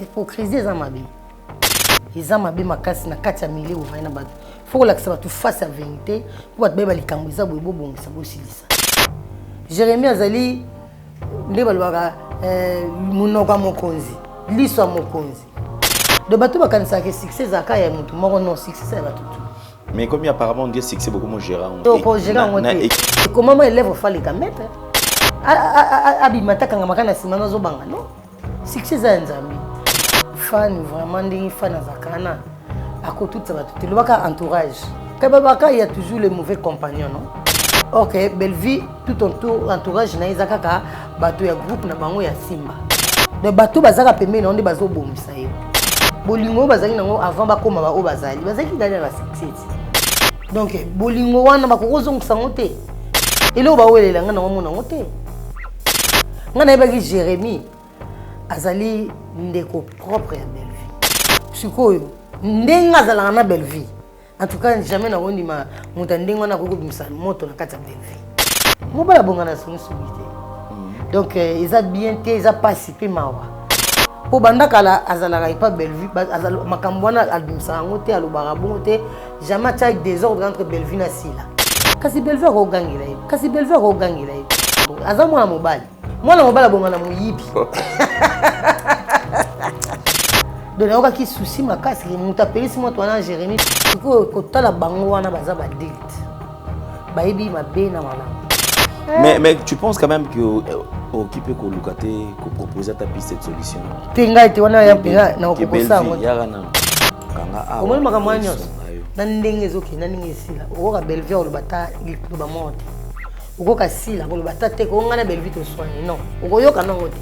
Hypocrisie eza mabe, eza mabe makasi na kati ya milieu ovandi na bato. Fo kolakisa bato face ya verité mpo bato bayeba likambo eza boye, bobongisa, bosilisa. Jérémie azali nde balobaka eh, monoko ya mokonzi, liso ya mokonzi. Donc bato bakanisaka ke succès ezalaka ya motu moko. Non, succès ya bato tu. Mais comme apparemment on dit succès beaucoup moins gérant. Toko gérant ngo te. Comment ma élève faleka maître abima takangamaka na nsima nazobanga non. Succès eza ya Nzambe. Fan vraiment, ndenge fan azalaka wana, akotutisa bato te. Lobaka entourage kababaka, il y a toujours les mauvais compagnons, non? Ok, Bellevie, tout entour, entourage na ye eza kaka bato ya groupe na bango ya Simba. Donc bato bazaka pembeni na nde bazobomisa ye. Bolingo oyo bazalaki nango avant bakóma baoyo bazali, bazalaki dali na basuccès ti. Donc bolingo wana bakoki kozongisa yango te. Eloko bawelela ngai nango mona yango te. Ngai nayebaki Jérémie azali ndeko propre ya Bellevie. Sikoyo ndenge azalaka na Bellevie, en tout cas jamais nakondima moto ya ndenge wana akoki kobimisa moto na kati ya Bellevie. Mobali abonga na songisongi te. Donc eza bien te, eza pasi mpe mawa, mpo banda kala azalaka epa Bellevue, makambo wana abimisaka yango te, alobaka bongo te. Jamais atia désordre entre Bellevue na Sila. Kasi Bellevue akogangela ye, kasi Bellevue akogangela ye. Aza mwana mobali, mwana mobali abonga na moyibi. Donc nayokaki souci makasi, moto apelisi moto wana Jérémie. Sikoyo kotala bango wana baza baadulte, bayebi mabe na malamu. Mais tu penses quand même que okipe koluka te koproposer ata piste de solution? Te, ngai te. Wana ya mpenza nakokosa yango. Yaka na kanga awa. Omoni makambo wana nyonso na ndenge ezokende, na ndenge esila, okoka Bellevue koloba ta liloba moko te, okoka Sila koloba ta te ko ngai na Bellevue toswani. Non, okoyoka nango te.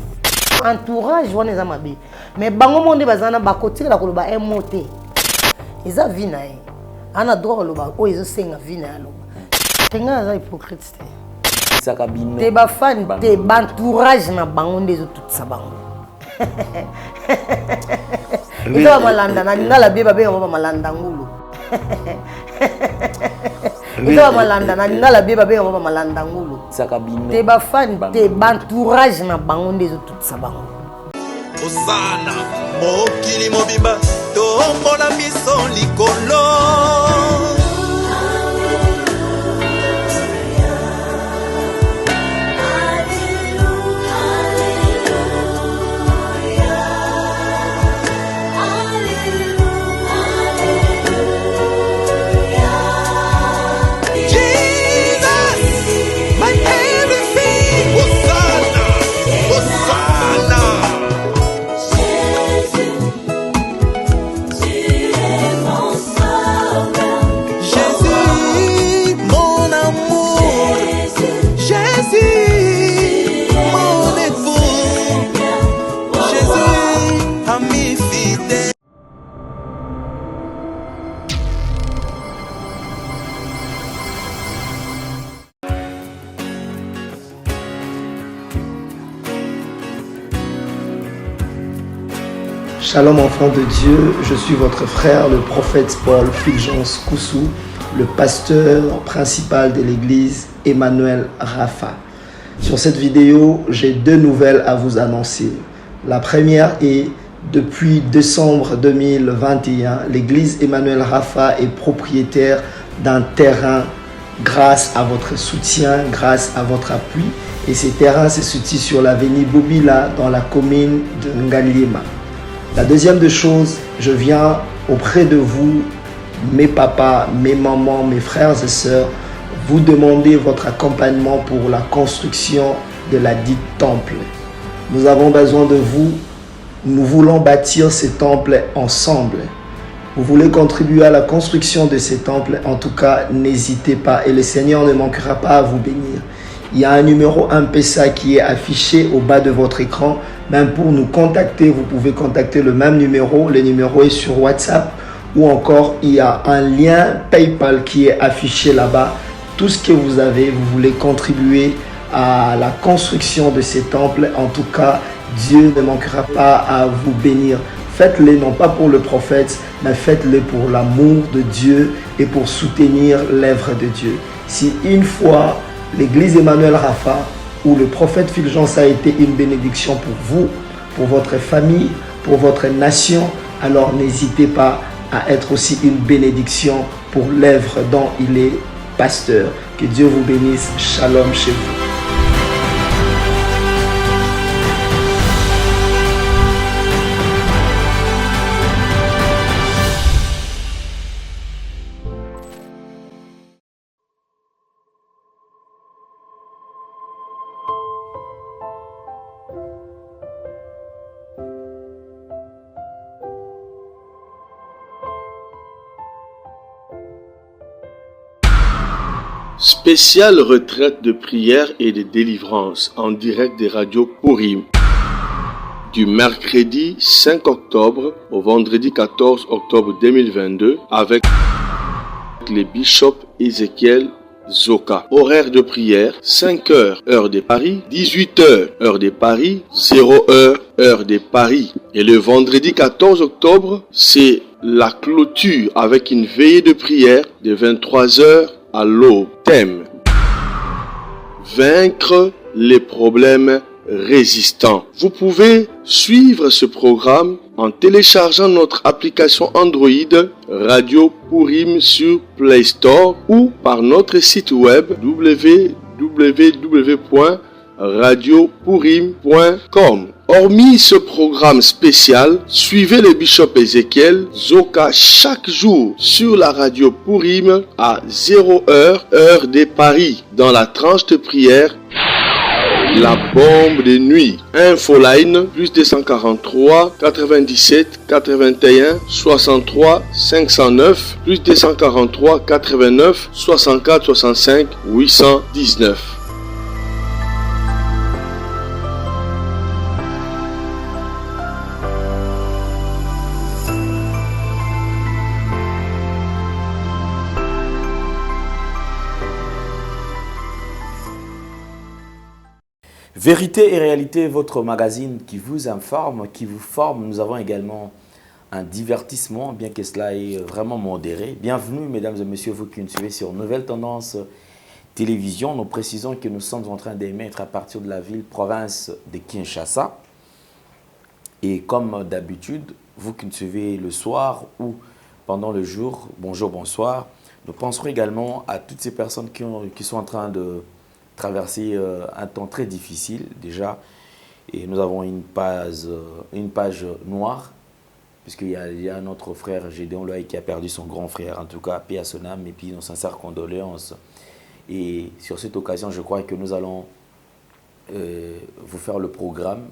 Entourage wana eza mabe, mais bango moko nde baza na bakotikala koloba un mot te. Eza vie na ye, ana droit koloba oyo ezosenga vie na ye aloba te. Ngai aza hypocrite te. Saka bino. Te, bafani te, baentourage na bango nde ezotutisa bango. Eza bamalanda na lingala bie, babenga bamalanda ngulu. Eza bamalanda na lingala bie, babenga bamalanda ngulu. Saka bino. Te, bafani te, baentourage na bango nde ezotutisa bango. Osana mokili mobimba, tombola miso likolo. Jesus, my everything. Hosanna, Hosanna. Jésus, mon amour. Jésus, mon époux. Jésus, ami fidèle. Shalom enfant de Dieu, je suis votre frère, le prophète Paul Fulgence Koussou, le pasteur principal de l'église Emmanuel Rapha. Sur cette vidéo, j'ai deux nouvelles à vous annoncer. La première est, depuis décembre 2021, l'église Emmanuel Rapha est propriétaire d'un terrain grâce à votre soutien, grâce à votre appui. Et ce terrain se situe sur l'avenue Bobila dans la commune de Ngaliema. La deuxième des choses, je viens auprès de vous, mes papas, mes mamans, mes frères et sœurs, vous demander votre accompagnement pour la construction de la dite temple. Nous avons besoin de vous. Nous voulons bâtir ce temple ensemble. Vous voulez contribuer à la construction de ces temples, en tout cas, n'hésitez pas et le Seigneur ne manquera pas à vous bénir. Il y a un numéro M-Pesa qui est affiché au bas de votre écran. Même pour nous contacter, vous pouvez contacter le même numéro. Le numéro est sur WhatsApp ou encore il y a un lien PayPal qui est affiché là-bas. Tout ce que vous avez, vous voulez contribuer à la construction de ces temples, en tout cas, Dieu ne manquera pas à vous bénir. Faites-le non pas pour le prophète, mais faites-le pour l'amour de Dieu et pour soutenir l'œuvre de Dieu. Si une fois l'église Emmanuel Rapha ou le prophète Fulgence a été une bénédiction pour vous, pour votre famille, pour votre nation. Alors n'hésitez pas à être aussi une bénédiction pour l'œuvre dont il est pasteur. Que Dieu vous bénisse. Shalom chez vous. Spéciale retraite de prière et de délivrance en direct des radios Pourim. Du mercredi 5 octobre au vendredi 14 octobre 2022 avec les bishops Ézéchiel Zoka. Horaire de prière 5 heures, heure de Paris, 18 heures, heure de Paris, 0 heure, heure de Paris. Et le vendredi 14 octobre, c'est la clôture avec une veillée de prière de 23 heures à l'aube. Thème Vaincre les problèmes résistants. Vous pouvez suivre ce programme en téléchargeant notre application Android Radio Purim sur Play Store ou par notre site web www.radiopurim.com. Hormis ce programme spécial, suivez le bishop Ezekiel Zoka chaque jour sur la radio Purim à 0h heure de Paris dans la tranche de prière la bombe de nuit. Infoline plus 243 97 81 63 509 plus 243 89 64 65 819. Vérité et réalité, votre magazine qui vous informe, qui vous forme. Nous avons également un divertissement, bien que cela est vraiment modéré. Bienvenue, mesdames et messieurs, vous qui nous suivez sur Nouvelle Tendance Télévision. Nous précisons que nous sommes en train d'émettre à partir de la ville province de Kinshasa. Et comme d'habitude, vous qui nous suivez le soir ou pendant le jour, bonjour, bonsoir. Nous penserons également à toutes ces personnes qui, ont, qui sont en train de traverser euh, un temps très difficile déjà. Et nous avons une page, euh, une page noire, puisqu'il y, y, a notre frère Gédéon Loy qui a perdu son grand frère. En tout cas, paix à son âme et puis nos sincères condoléances. Et sur cette occasion, je crois que nous allons euh, vous faire le programme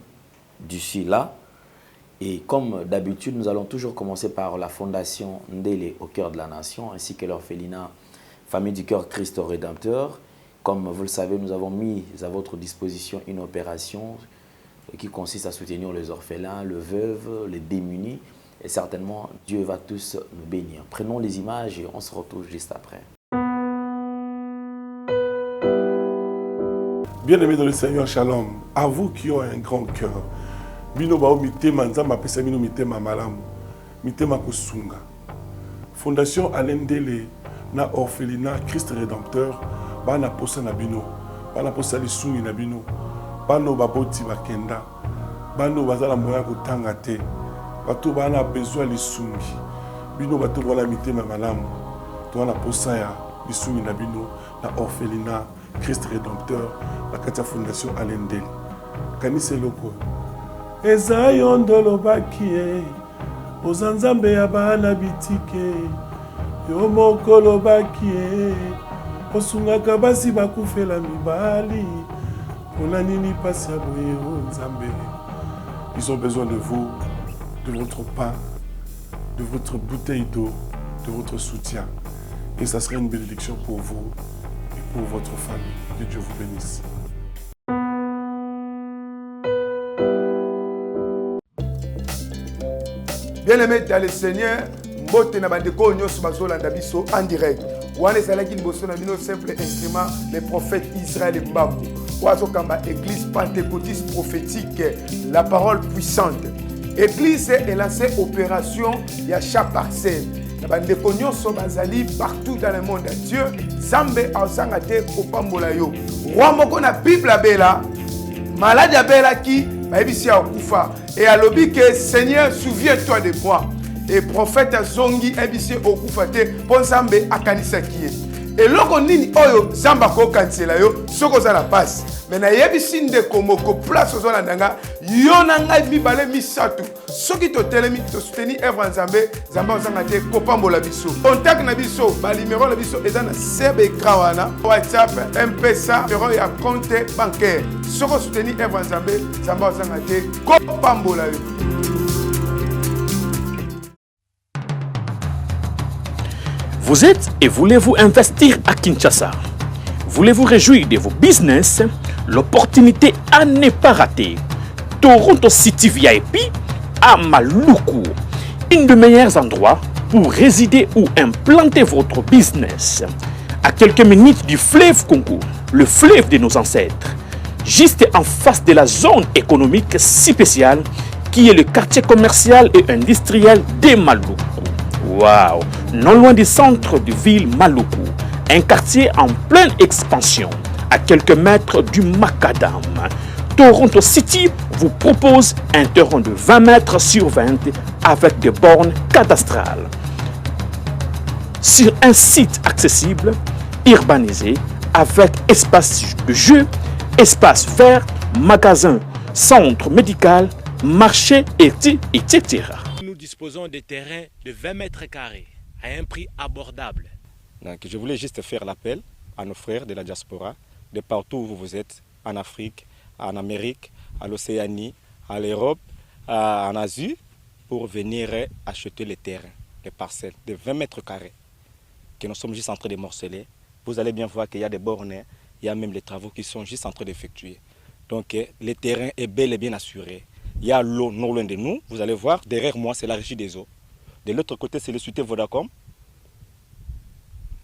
d'ici là. Et comme d'habitude, nous allons toujours commencer par la fondation Ndele au cœur de la nation, ainsi que l'orphelinat Famille du cœur Christ Rédempteur. Comme vous le savez, nous avons mis à votre disposition une opération qui consiste à soutenir les orphelins, les veuves, les démunis. Et certainement, Dieu va tous nous bénir. Prenons les images et on se retrouve juste après. Bien-aimés dans le Seigneur, shalom. À vous qui ont un grand cœur. Bino bao mitema nzambe apesa bino mitema malamu. Mitema kosunga. Fondation Alain Ndele na orphelinat Christ Redempteur bana posa na bino. Bana posa lisungi na bino. Bana oyo baboti bakenda. Bana oyo baza na moyen ya kotanga te. Bato oyo baza na besoin ya lisungi. Bino bato boza na mitema malamu. Toza na posa ya lisungi na bino na orphelinat Christ Redempteur na kati ya Fondation Alain Ndele. Kanisa eloko oyo. Eza yo nde olobaki ye, oza Nzambe ya bana bitike. Yo moko olobaki ye, osungaka basi bakufela mibali. Pona nini pasi ya boye o Nzambe? Ils ont besoin de vous, de votre pain, de votre bouteille d'eau, de votre soutien. Et ça sera une bénédiction pour vous et pour votre famille. Que Dieu vous bénisse. Bien-aimé dans le Seigneur, mbote na bandeko oyo nyonso bazolanda biso en direct. Wana ezalaki liboso na bino simple instrument le prophète Israël Mbambu oyo azokamba église pentecôtiste prophétique la parole puissante. Église elancé opération ya chat parcelle na bandeko nyonso bazali partout dans le monde ya Dieu. Nzambe azanga te kopambola yo. Roi moko na Bible abela maladi abelaki. Bayebisi akufa et alobi ke Seigneur, souviens-toi de moi. Et prophète azongi ayebisi ye okufa te mpo Nzambe akanisaki ye. Eloko nini oyo Nzambe akokanisela yo soki oza na pasi? Me nayebisi ndeko moko place ozolanda nga, yo na ngai mibale misato, soki totelemi tosoutenir œuvre ya Nzambe, Nzambe azanga te kopambola biso. Contact na biso, ba numero na biso eza na se ba écran wana, WhatsApp, M-Pesa, numero ya compte bancaire. Soki osoutenir œuvre ya Nzambe, Nzambe azanga te kopambola yo. Vous êtes et voulez-vous investir à Kinshasa? Voulez-vous réjouir de vos business? L'opportunité à ne pas rater. Toronto City VIP à Maluku, une des meilleurs endroits pour résider ou implanter votre business. À quelques minutes du fleuve Congo, le fleuve de nos ancêtres, juste en face de la zone économique spéciale qui est le quartier commercial et industriel de Maluku. Waouh! Non loin du centre de ville Maluku, un quartier en pleine expansion, à quelques mètres du Macadam. Toronto City vous propose un terrain de 20 mètres sur 20 avec des bornes cadastrales. Sur un site accessible, urbanisé, avec espace de jeu, espace vert, magasin, centre médical, marché, etc. Nous disposons de terrains de 20 mètres carrés à un prix abordable. Donc, je voulais juste faire l'appel à nos frères de la diaspora, de partout où vous êtes, en Afrique, en Amérique, à l'Océanie, à l'Europe, en Asie, pour venir acheter les terrains, les parcelles de 20 mètres carrés que nous sommes juste en train de morceler. Vous allez bien voir qu'il y a des bornes, il y a même les travaux qui sont juste en train d'effectuer. Donc le terrain est bel et bien assuré. Il y a l'eau non loin de nous, vous allez voir, derrière moi c'est la régie des eaux. De l'autre côté c'est le cité Vodacom.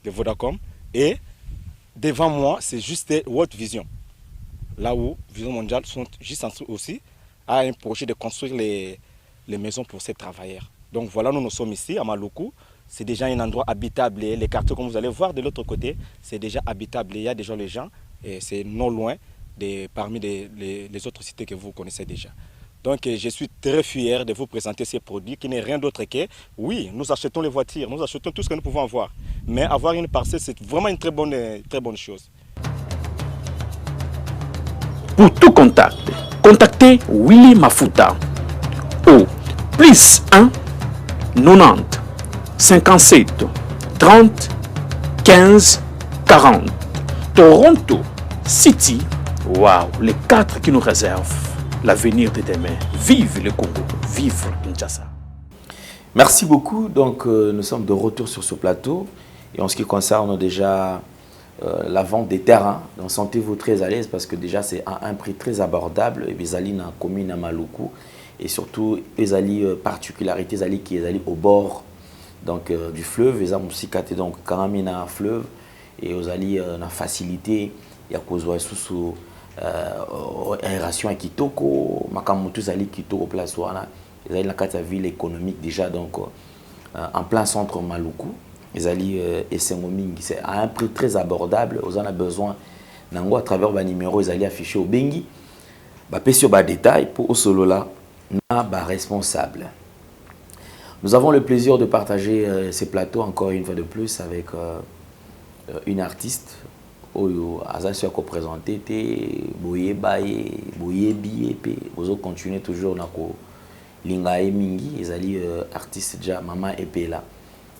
De Vodacom. Et devant moi c'est juste World Vision. Là où Vision Mondiale sont juste en dessous aussi à un projet de construire les maisons pour ces travailleurs. Donc voilà, nous, nous sommes ici à Maluku. C'est déjà un endroit habitable. Les quartiers, comme vous allez voir de l'autre côté, c'est déjà habitable. Il y a déjà les gens et c'est non loin de, parmi les autres cités que vous connaissez déjà. Donc je suis très fier de vous présenter ces produits qui n'est rien d'autre que, oui, nous achetons les voitures, nous achetons tout ce que nous pouvons avoir. Mais avoir une parcelle, c'est vraiment une très bonne chose. Pour tout contact, contactez Willy Mafuta au plus 1 90 57 30 15 40. Toronto City, waouh, les 4 qui nous réservent l'avenir de demain. Vive le Congo, vive Kinshasa. Merci beaucoup. Donc, nous sommes de retour sur ce plateau. Et en ce qui concerne déjà la vente des terrains, donc sentez-vous très à l'aise parce que déjà c'est à un prix très abordable. Et Bezali dans la commune à Maluku. Et surtout, Ezali particularité, Ezali qui est au bord donc, du fleuve. Ezali aussi donc quand même un fleuve. Et Ezali na facilité, il y a cause sous aération à Kitoko, makambo tout Ezali Kitoko place wana. Ezali na kati ya ville économique déjà donc en plein centre Maluku. Ezali esengo mingi, c'est à un prix très abordable. Vous en avez besoin nango à travers ba numéro ezali affiché au bengi. Ba pesi ba détail pour osolola na ba responsable. Nous avons le plaisir de partager ces plateaux encore une fois de plus avec une artiste oyo aza sur ko présenter te boyeba ye boyebi ye pe bozo continuer toujours na ko linga ye mingi. Ezali artiste déjà Mama Epela.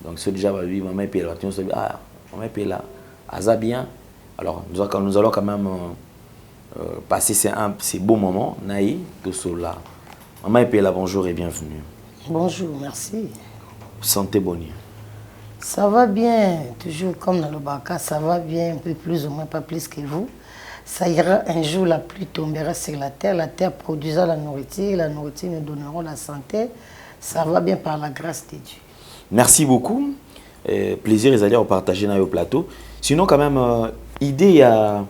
Donc ce déjà ba bi Mama Epela, tu sais, ah Mama Epela aza bien. Alors nous allons quand même passer ces beaux moments naï tout cela. Mama Epela, bonjour et bienvenue. Bonjour, merci. Santé bonne. Ça va bien, toujours comme dans le Baka, ça va bien, un peu plus ou moins, pas plus que vous. Ça ira un jour, la pluie tombera sur la terre, la terre produira la nourriture, la nourriture nous donnera la santé. Ça va bien par la grâce de Dieu. Merci beaucoup. Plaisir, les alliés, à partager dans le plateau. Sinon, quand même, idée, il y a,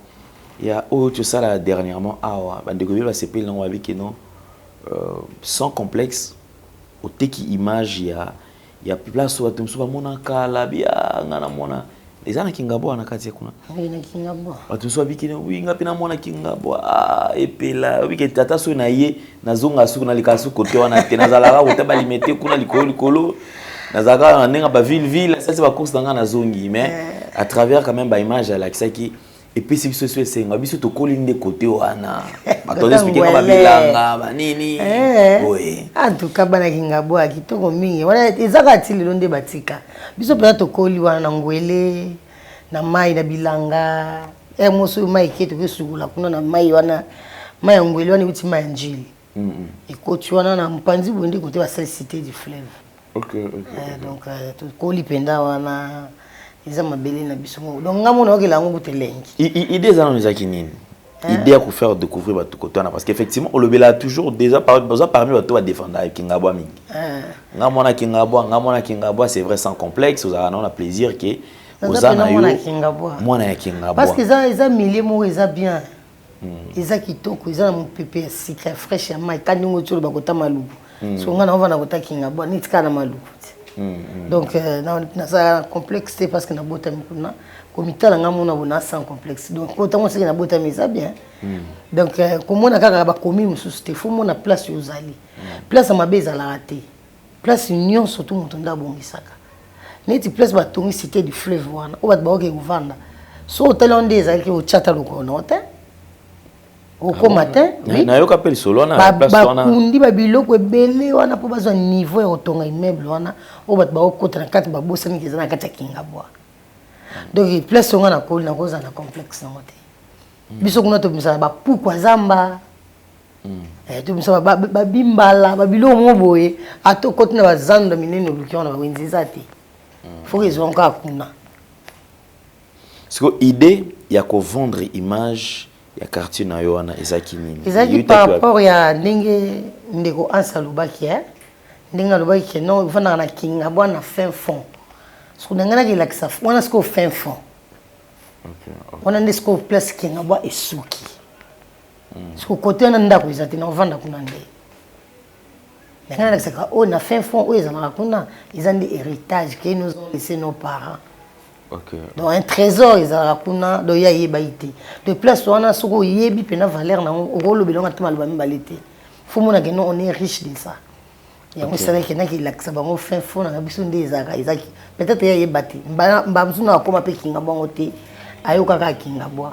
il y a autre ça là, dernièrement. Ah, ouais, ben, découvrir la CP, là, on va dire que non, sans complexe, au teki image, il y a, il y a place où tu me mona kala bia ngana mona Eza na Kingabwa na kati kuna. Oui, na Kingabwa. Bato mosusu babiki oui nga mpe namona Kingabwa ah, epela obiki tata soki na ye nazonga suku naleka suku kote wana te nazalaka kota balimete kuna likolo likolo nazalaka na ndenge ba ville ville asalisi bacourse na ngai nazongi mais eh. à travers quand même baimage alakisaki epesi biso so esenga biso tokoli nde kote wana bato baexplike nga babilanga banini eh. boye en tout cas bana kingabwa kitoko mingi wana eza kaka ti lelo nde batika biso mpenza tokoli wana na ngwele na mai na bilanga ere moso oyo mai eke tokoki sukola kuna na mai wana mai ya ngwele wana euti mai ya njili ekoti wana na mopanzi boye nde kote basali cité du fleuve okay, okay, eh, donc euh, tokoli mpenza wana eza mabele na biso moko donc nga mona okela yango kuta elengi idée eza nano ezalaki nini idée ya kofaire découvrir bato kote wana parce qu'effectivement olobela toujours déjà oza parmi bato badefendaka kingabwa mingi nga mwana kingabwa nga mwana kingabwa c'est vrai sans complexe ozalaka nao na plaisir ke oza na yo mwana ya kingabwa parce que eza eza milieu moko eza bien hmm. eza kitoko eza na mopepe ya sika ya fraîche ya mai ka ndenge oti oloba kota maluku hmm. so nga naovanda kota kingabwa neti kaka na maluku ti hmm, donc euh, nazala na complexe te parce que nabotami kuna komitala nga mona bona sans complexe donc po ntango soki nabotami eza bien donc euh, komona kaka bakomi mosusu te fo mona place oyo ozali place ya mabe ezalaka te place nyonso tu moto nde abongisaka neti place batongi cité du fleuve wana oyo bato bakoki kovanda so otali wana nde ezalaki otya ata lokolo na yo te okoma ah te nayoka mpe lisolo wana bakundi babiloko ebele wana mpo bazwa niveau ya kotonga immeuble wana oyo bato bakokota na kati babosani eza na kati ya kingabwa donc place onga nakoli nakozala na complexe yango te biso kuna tobimisaka bapuku ya zamba Eh, tobimisa babimbala babiloko moko boye ata okoti na bazando minene oluki wana bawenze eza te hmm. foki ezwa kaka kuna siko idée ya kovendre image ya quartier na yo wana ezalaki nini ezalaki par rapport ya ndenge ndeko anse alobaki eh? ndenge alobaki ke non ofandaka na kingabwa na fin fond siko ndenge naki elakisa wana sikoyo fin fond wana nde sikoyo place kingabwa esuki Mm. Siko kote wana ndako eza te nakovanda kuna nde na ngai nalakisaka oyo na fin fond oyo ezalaka kuna eza nde héritage que nous ont laissé nos parents okay. donc un trésor ezalaka kuna donc ye ayebaki te de place wana soki oyebi mpena valeur nango okolobela yango ata maloba mibale te fo monake non on est riche de ça yango esalaki kendaki elakisa bango fin fond na biso nde ezalaka ezaki peut-être ye ayeba te mbala mosusu na akoma mpe kinga bwango te ayokaka akinga bwa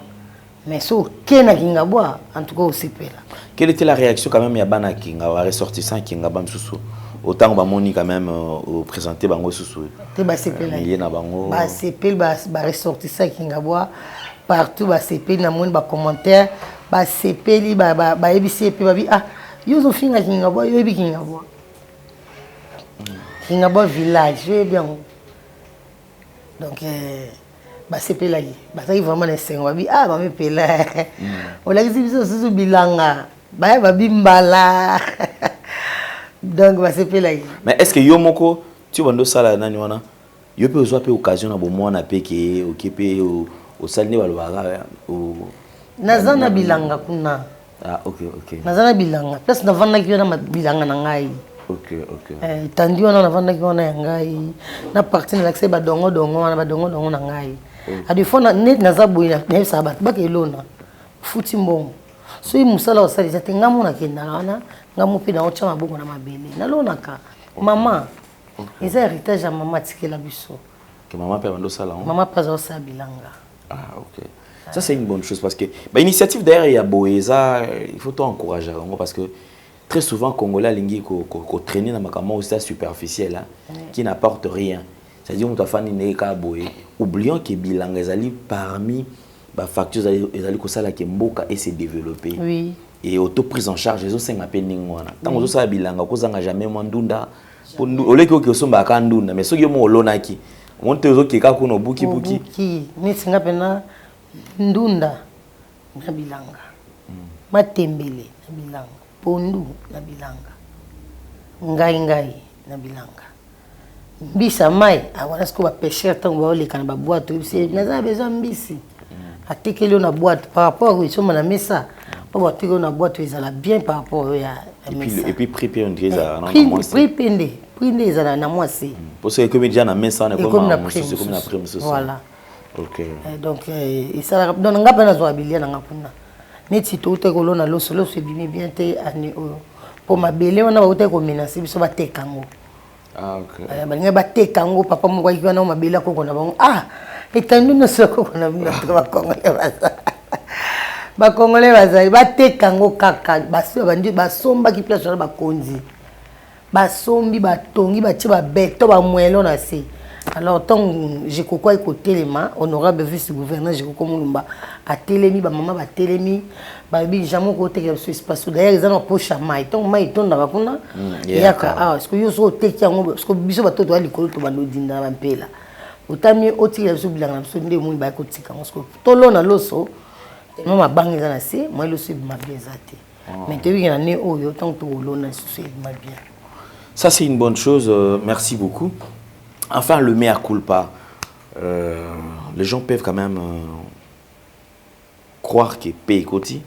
mais so oke na kingabwa en tout cas osepela quelle était la réaction quand même ya bana kinga ba ressortissant kingaba mosusu otango bamoni quand même euh, oprésente bango susu te basepelaki na bango basepeli baressortissant kingabwa partout basepeli namoni bacommentaire basepeli bayebisi ye mpe babi ah yo ozofinga kingabwa yo oyebi kingabwa kingabwa village yo oyebi yango donc euh, basepelaki bazalaki vraiment na esengo babi ah bamipela mm. olakisi biso lisusu bilanga baya babi mbala donc basepelaki mais est ce que yo moko ti obanda osala nani wana yo mpe ozwa mpe occasion na bomwana mpe ke oke mpe osali nde balobaka naza na bilanga kuna Ah, ok, ok. Naza na bilanga. Place navandaki wana bilanga na ngai. Ok, ok. Eh, etandi wana navandaki wana ya ngai. Na partie nalakisaki badongo dongo wana badongo dongo na ngai. Okay. A des fois neti naza boye nayebisaka bato baka elona. Futi mbongo. Soki mosala osala eza te ngai mo nakendaka wana ngai mo mpe naotya maboko na mabele. Nalonaka. Okay. Mama. Okay. Eza héritage ya mama atikela biso. Que mama mpe abanda osala yango? Mama mpe aza osala bilanga. Ah, ok. Ça, c'est une bonne chose parce que, bah, initiative d'ailleurs, il y a Boeza, il faut toi encourager parce que très souvent, Congolais, alingi, ko, ko, ko traîner dans ma aussi superficiel, hein, ouais. qui n'apporte rien. C'est-à-dire, on t'a fait une oublions que bilanga ezali parmi ba factures ezali kosala ke mboka et se développer. Oui. Et auto prise en charge ezosenga mpe ndenge wana ntango ozosala bilanga okozanga jamais mwa ndunda oleki oki osombaka ndunda mais soki yo moko olonaki omoni te ozokeka kuna obukibuki neti nga mpena ndunda na bilanga hmm. matembele na bilanga pondu na bilanga ngai ngai na bilanga mbisi ya mai ah, wana sikoyo bapêcheur ntango baoleka na babwate oyebisi naza na besoin mbisi atekeli yo na boîte par rapport esomba na mesa mpo batekeli yo na boîte ezala bien par rapport oyo ya mesa et puis prix mpe on dirait ezala na mwasi prix mpe nde prix nde ezala na mwasi mpo soki ekomi déjà na mesa wana ekomi na prix mosusu voilà. Okay. Eh, donc eh, esalaka donc nga mpe nazwaka bilia na nga kuna neti toutaki kolona loso loso ebimi bien te année oyo mpo mabele wana bautaki komenase biso bateka yango ah, okay. eh, balingaki bateka yango papa moko ayiki wana mabele ya koko na bango ah etandi nyonso ya koko na bino to bakongole baza bakongole bazali bateka yango kaka basombaki place wana bakonzi Basombi, batongi, batie ba beton, ba moellon na se. Alors ntango Jekoko ayi kotelema, honorable vice gouverneur Jekoko Mulumba atelemi, ba mama batelemi, balobi jamais okotekela biso espace. D'ailleurs eza na poche ya mai, ntango mai etondaka kuna eyaka awa. Parce que yo soki oteki yango, parce que biso bato toya likolo tobanda odinda na bampela. Otami otikela biso bilanga na biso nde omoni bayaki kotika yango. Parce que tolona loso, tellement mabanga eza na se, moyen loso ebima bien eza te. Mais toyebi ke na ne oyo ntango tokolona lisusu ebima bien. Ça c'est une bonne chose, euh, merci beaucoup. Enfin le mea culpa, euh, les gens peuvent quand même euh, croire que paix ekoti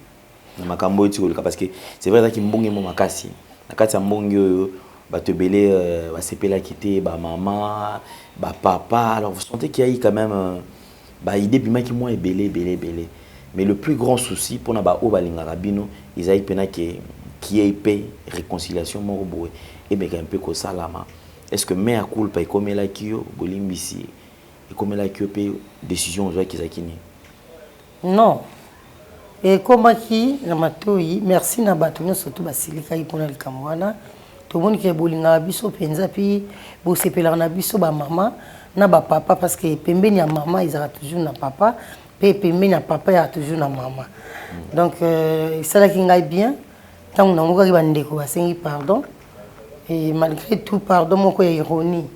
na makambo oyo tikoleka parce que c'est vrai ezalaki mbonge mo makasi na kati ya mbonge oyo bato ebele euh, basepelaki te bamama bapapa alors vous sentez qu'il y a eu quand même euh, Ba idées ebimaki mwa ebele ebele ebele mais le plus grand souci pona ba oyo balingaka bino ezalaki pena ke qu'il y ait pe reconciliation moko boye emeka un peu kosalama. Est-ce que mea culpa ekomelaki yo, bolimbisi ekomelaki yo pe decision ozwaki ezalaki nini? Non. Ekomaki na matoyi. Merci na bato nionso tout basilikaki pona likambo wana. Tomoni ke bolingaka biso penza puis bosepelaka na biso ba mama na ba papa parce que pembeni ya mama ezalaka toujours na papa pe pembeni ya papa ezalaka toujours na mama. Donc euh, esalaki ngai bien ntango nayokaki bandeko basengi pardon et malgré tout pardon moko ya ironie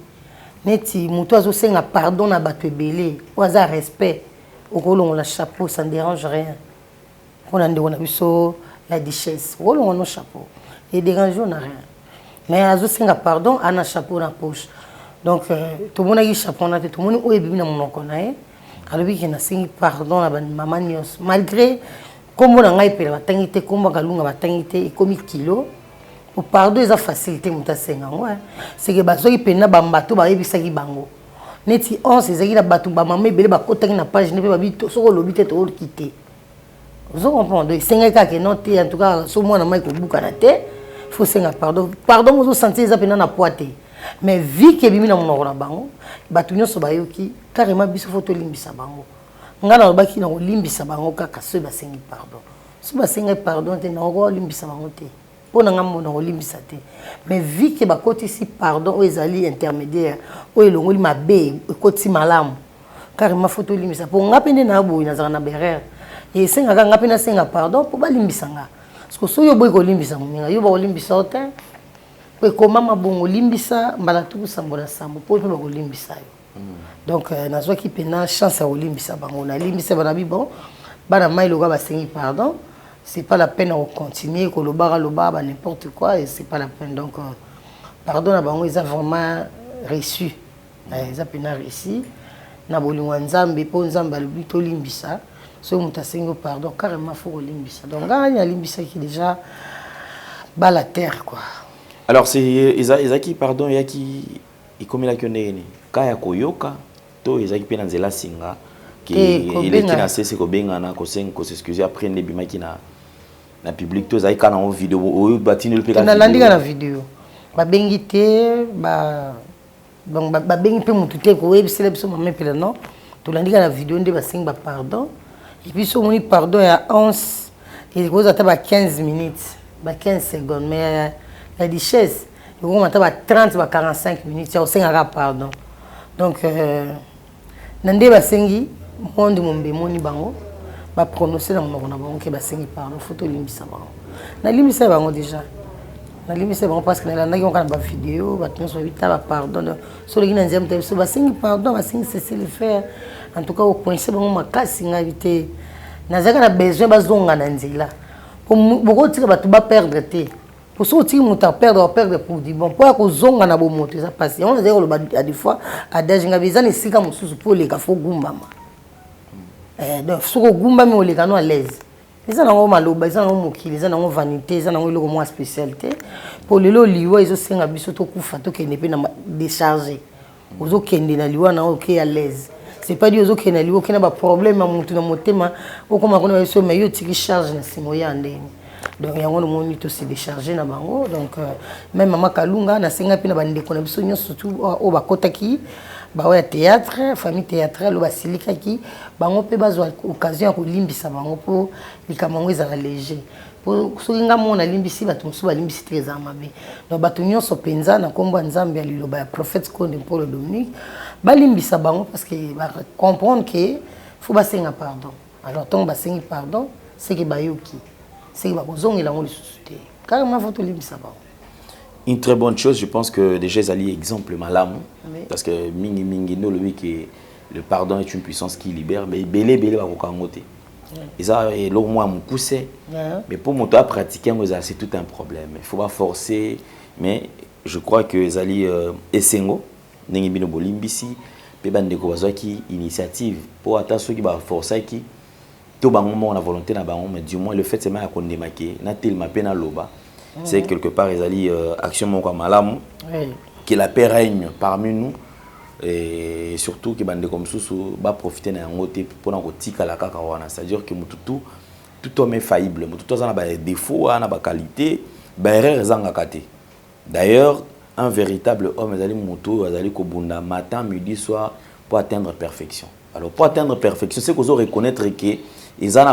neti moto azosenga pardon na bato ebele oyo aza respect okolongola chapeau ça ne dérange rien mpona ndeko na biso la duchesse okolongola no chapeau e dérange yo na rien mais azosenga pardon ana chapeau na poche donc euh, tomonaki chapeau wana te tomoni oyo ebimi na monoko na ye alobi ke nasengi pardon na bamama nyonso malgré nkombo na ngai epela batangi te nkombo ya kalunga batangi te ekomi kilo po pardon eza facile te moto asenga yango seke bazwaki mpenza bambato bayebisaki bango Neti 11 ezalaki na batu ba mama ebele bakotaki na page ne pe babi soki olobi te toyoki te. Ozo comprendre? Donc esengaki kaka que non te en tout cas so mwana mai kobukana te faut senga pardon. Pardon ozo sentir eza pena na poids te. Mais vu que ebimi na monoko na bango, batu nyonso bayoki carrément biso faut tolimbisa bango. Nga nalobaki na kolimbisa bango kaka soki basengi pardon. Soki basengaki pardon te nakolimbisa bango te. Mpo na nga moko nakolimbisa te mais vu que bakotisi pardon oyo ezali intermediaire oyo elongoli mabe ekotisi malamu carrément faut tolimbisa mpo nga mpe nde na boye nazalaka na berere esengaka nga mpe nasenga pardon mpo balimbisa nga parce que soki oboyi kolimbisa moninga yo bakolimbisa yo te mpo ekomama bongo limbisa mbala 77 mpo mpe bakolimbisa yo donc euh, nazwaki mpena chance ya kolimbisa bango nalimbisa bana bi bon bana mai lokola basengi pardon c'est pas la peine ya kocontinue kolobaka lobaka ba n'importe quoi et c'est pas la peine donc euh, pardon na bango eza vraiment reçu eh, eza mpena reçu na bolingo ya nzambe mpo nzambe alobi tolimbisa soki moto asengi pardon carrément fo kolimbisa donc ngai nalimbisaki déjà bala terre quoi alors c'est ezalaki pardon eyaki Ekomelaki yo ndenge nini? Cas ya koyoka to ezalaki pe na nzela singa ke eleki na sese kobengana kosenga ko s'excuser après nde ebimaki na na public to ezalaki kaka nango video oyo batindeli pe nalandi kaka na video babengi te ba donc babengi mpe motu te koyebisela biso mama epela non tolandi kaka na video nde basengi ba pardon et puis so omoni pardon ya 11 ekozala ata ba 15 minutes ba 15 secondes mais ya duchesse ekokoma ata ba 30 ba 45 minutes ya kosenga kaka pardon donc euh, na nde basengi monde mombe emoni bango baprononce na monoko na bango ke basengi pardon fo tolimbisa bango nalimbisa bango déjà nalimbisa bango parce que nalandaki yango kaka na bavideo bato nyonso babi ta bapardon so oleki na nzela moto biso basengi pardon basengi cesse le faire en tout cas okoinse bango makasi ngai te nazalaka na besoin bazonga na nzela bokotika bato baperdre te Po soki otiki moto a perdre, a perdre pour du bon. Po ya kozonga na bomoto eza pasi. Yango nazali koloba a des fois adage ngabi eza na esika mosusu po oleka fo gumbama. Eh, donc soki ogumbami oleka no à l'aise. Eza nango maloba, eza nango mokili, eza nango vanité, eza nango eloko mwa spécial te. Po lelo liwa ezosenga biso tokufa tokende pe na décharger. Ozokende na liwa na oke à l'aise. C'est pas dit ozokende na liwa, okende na baproblème ya motu na motema, okoma kuna bayeso, mais yo otiki charge na nsima oya ndenge. Donc yango nomoni tose décharge na bango. Donc même mama Kalunga, nasenga mpe na bandeko na biso nyonso surtout oyo bakotaki baoyo ya théâtre, famille théâtrale, oyo basilikaki bango mpe bazwa occasion ya kolimbisa bango mpo likambo yango ezala léger. Po soki nga moko nalimbisi, bato mosusu balimbisi te, ezala mabe. Donc bato nyonso mpenza, na nkombo ya Nzambe ya liloba ya prophète Konde Mpolo Dominique, balimbisa bango parce que bacomprendre que faut basenga pardon. Alors ntongo basengi pardon, seke bayoki, seke bakozongela yango lisusu te. Carrément, faut tolimbisa bango. Une très bonne chose, je pense que déjà ezali exemple malamu. Oui. Parce que mingi mingi nde olobi que le pardon est une puissance qui libère, mais ebele ebele bakoka yango te. Eza eloko moko ya mokuse, mais pour moto apratiquer yango, ezala, c'est tout un problème, il faut pas forcer. Mais je crois que ezali esengo ndenge bino bolimbisi mpe bandeko bazwaki initiative, mpo ata soki baforçaki to bango moko na volonté na bango, mais du moins le fait seulement ya kondima ke natelema mpe naloba, c'est quelque part ezali action moko ya malamu. Que la paix règne parmi nous et surtout que bandeko mosusu baprofite na yango te mpona kotikala kaka wana. C'est-à-dire que motu tout, tout homme est faillible, motu tout aza na badéfaut, aza na baqualité, baerreur ezangaka te. D'ailleurs, un véritable homme ezali motu oyo azali kobunda matin, midi, soir pour atteindre perfection. Alors pour atteindre perfection, c'est kozo reconnaître que eza na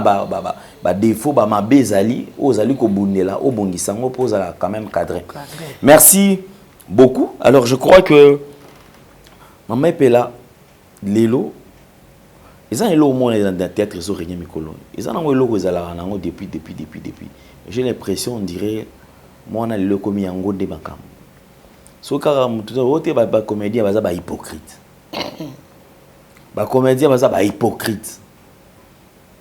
badéfaut, bamabe ezali oyo ozali kobundela, obongisa yango mpo ozala quand même cadré. Merci beaucoup. Alors je crois que mama Epela, lelo eza na eloko moko na théâtre ezorégner mikolo. Eza nango eloko ezalaka nango depuis, depuis, depuis, depuis. J'ai l'impression, on dirait mwana lelo ekomi yango nde makambo. Soki kaka motu oyo te, bacomédien baza bahypocrite, bacomédien baza bahypocrite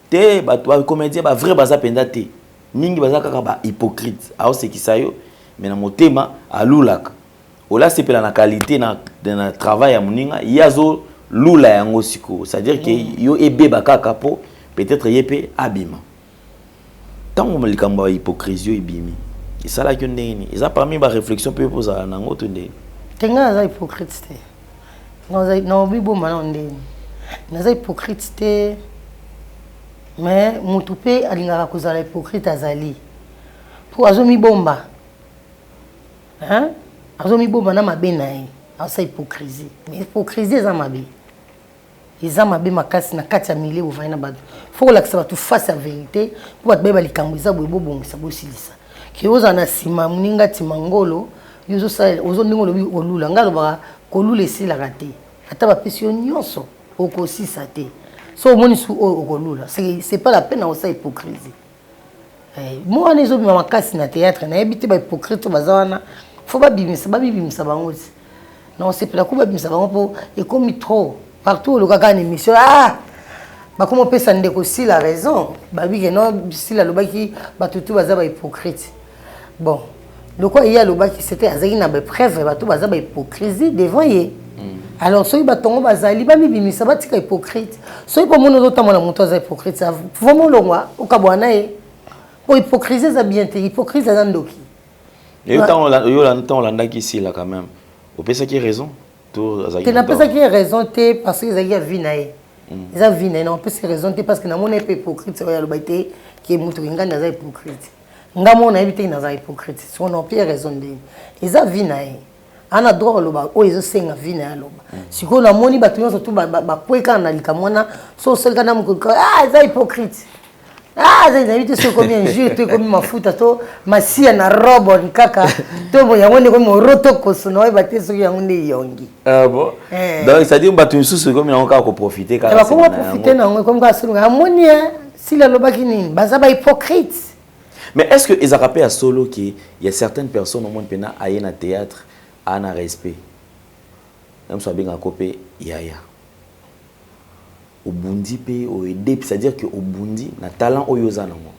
te, bato bacomédien bavrai baza mpenza te, mingi baza kaka bahypocrite. Aosekisa yo, mais na motema alulaka ola asepela na qualité na travail ya moninga, ye azolula yango sikoyo. C'est-à-dire que yo ebeba kaka mpo peut-être ye mpe abima. Ntango likambo ya hypocrisie oyo ebimi, esalaki yo ndenge nini? Eza parmi baréflexion mpe ozala nango to ndenge? Te, ngai naza hypocrite te. Naobiboma nao ndeni, naza hypocrite te. Mais motu mpe alingaka kozala hypocrite, azali mpo azomibomba, hein? Azomibomba na mabe na ye, aza hypocrisie. Mais hypocrisie eza mabe, eza mabe makasi. Na kati ya milieu bovandi na bato, faut kolakisa bato face ya vérité mpo bato bayeba likambo eza boye, bobongisa, bosilisa. Ke ozala na nsima moninga ntima ngolo, yo ozosala ozo ndenge olobi kolula. Ngai alobaka kolula esilaka te, ata bapesi yo nyonso, okosisa te. So omoni su oyo okolula, c'est pas la peine na kosala hypocrisie. Mo wana ezobima makasi na théâtre, nayebi te. Bahypocrite baza wana, faut babimisa, babibimisa bango ti na osepela ko babimisa bango, mpo ekomi trop partout. Olukaka na émission, ah, bakoma opesa ndeko Sila raison, babike no Sila alobaki bato tu baza bahypocrite. Bon, lokola ye alobaki, c'était azalaki na bapreuve, bato baza bahypocrisie devant ye. Alors soki bato yango bazali, bamibimisa, batika hypocrite. Soki mpo moni ozotambola moto aza hypocrite, vraiment olongwa, okabwana na ye, mpo hypocrisie eza bien te. Hypocrisie aza ndoki. Yo ntango olandaki Sila, quand même opesaki raison to azalaki te? Napesaki ye raison te, parce que ezalaki ya vie na ye, eza vie na ye. Napesi raison te parce que namoni ye mpe hypocrite oyo alobaki te ke moto ngandi aza hypocrite. Nga moko nayebi te naza hypocrite, so na ye raison ndeni? Eza vie na ye, ana droit koloba oyo ezosenga vie na ye aloba. Sikoyo namoni bato nyonso tu bakwekana na likambo wana. So osalika na mokolo, ah, eza hypocrite, ah, nayebi te soki ekomi injure to ekomi mafuta to masiya na robon kaka to yango nde ekomi moroto koso, na oyeba te soki yango nde eyongi. Ah bon? Eh. Donc c'est-à-dire bato misusu ekomi nango kaka koprofite kaka. Bakoma nsima na profite yango. nango, ekomi kaka solunga amoni Sila alobaki nini, baza bahypocrite. Mais est-ce que ezalaka mpe ya solo ke il y a certaines personnes omoni mpena aye na théâtre, aa na respect na mosu, abengaka mpe yaya, obundi mpe oede, c'est-à-dire que obundi na talent oyo oza nango,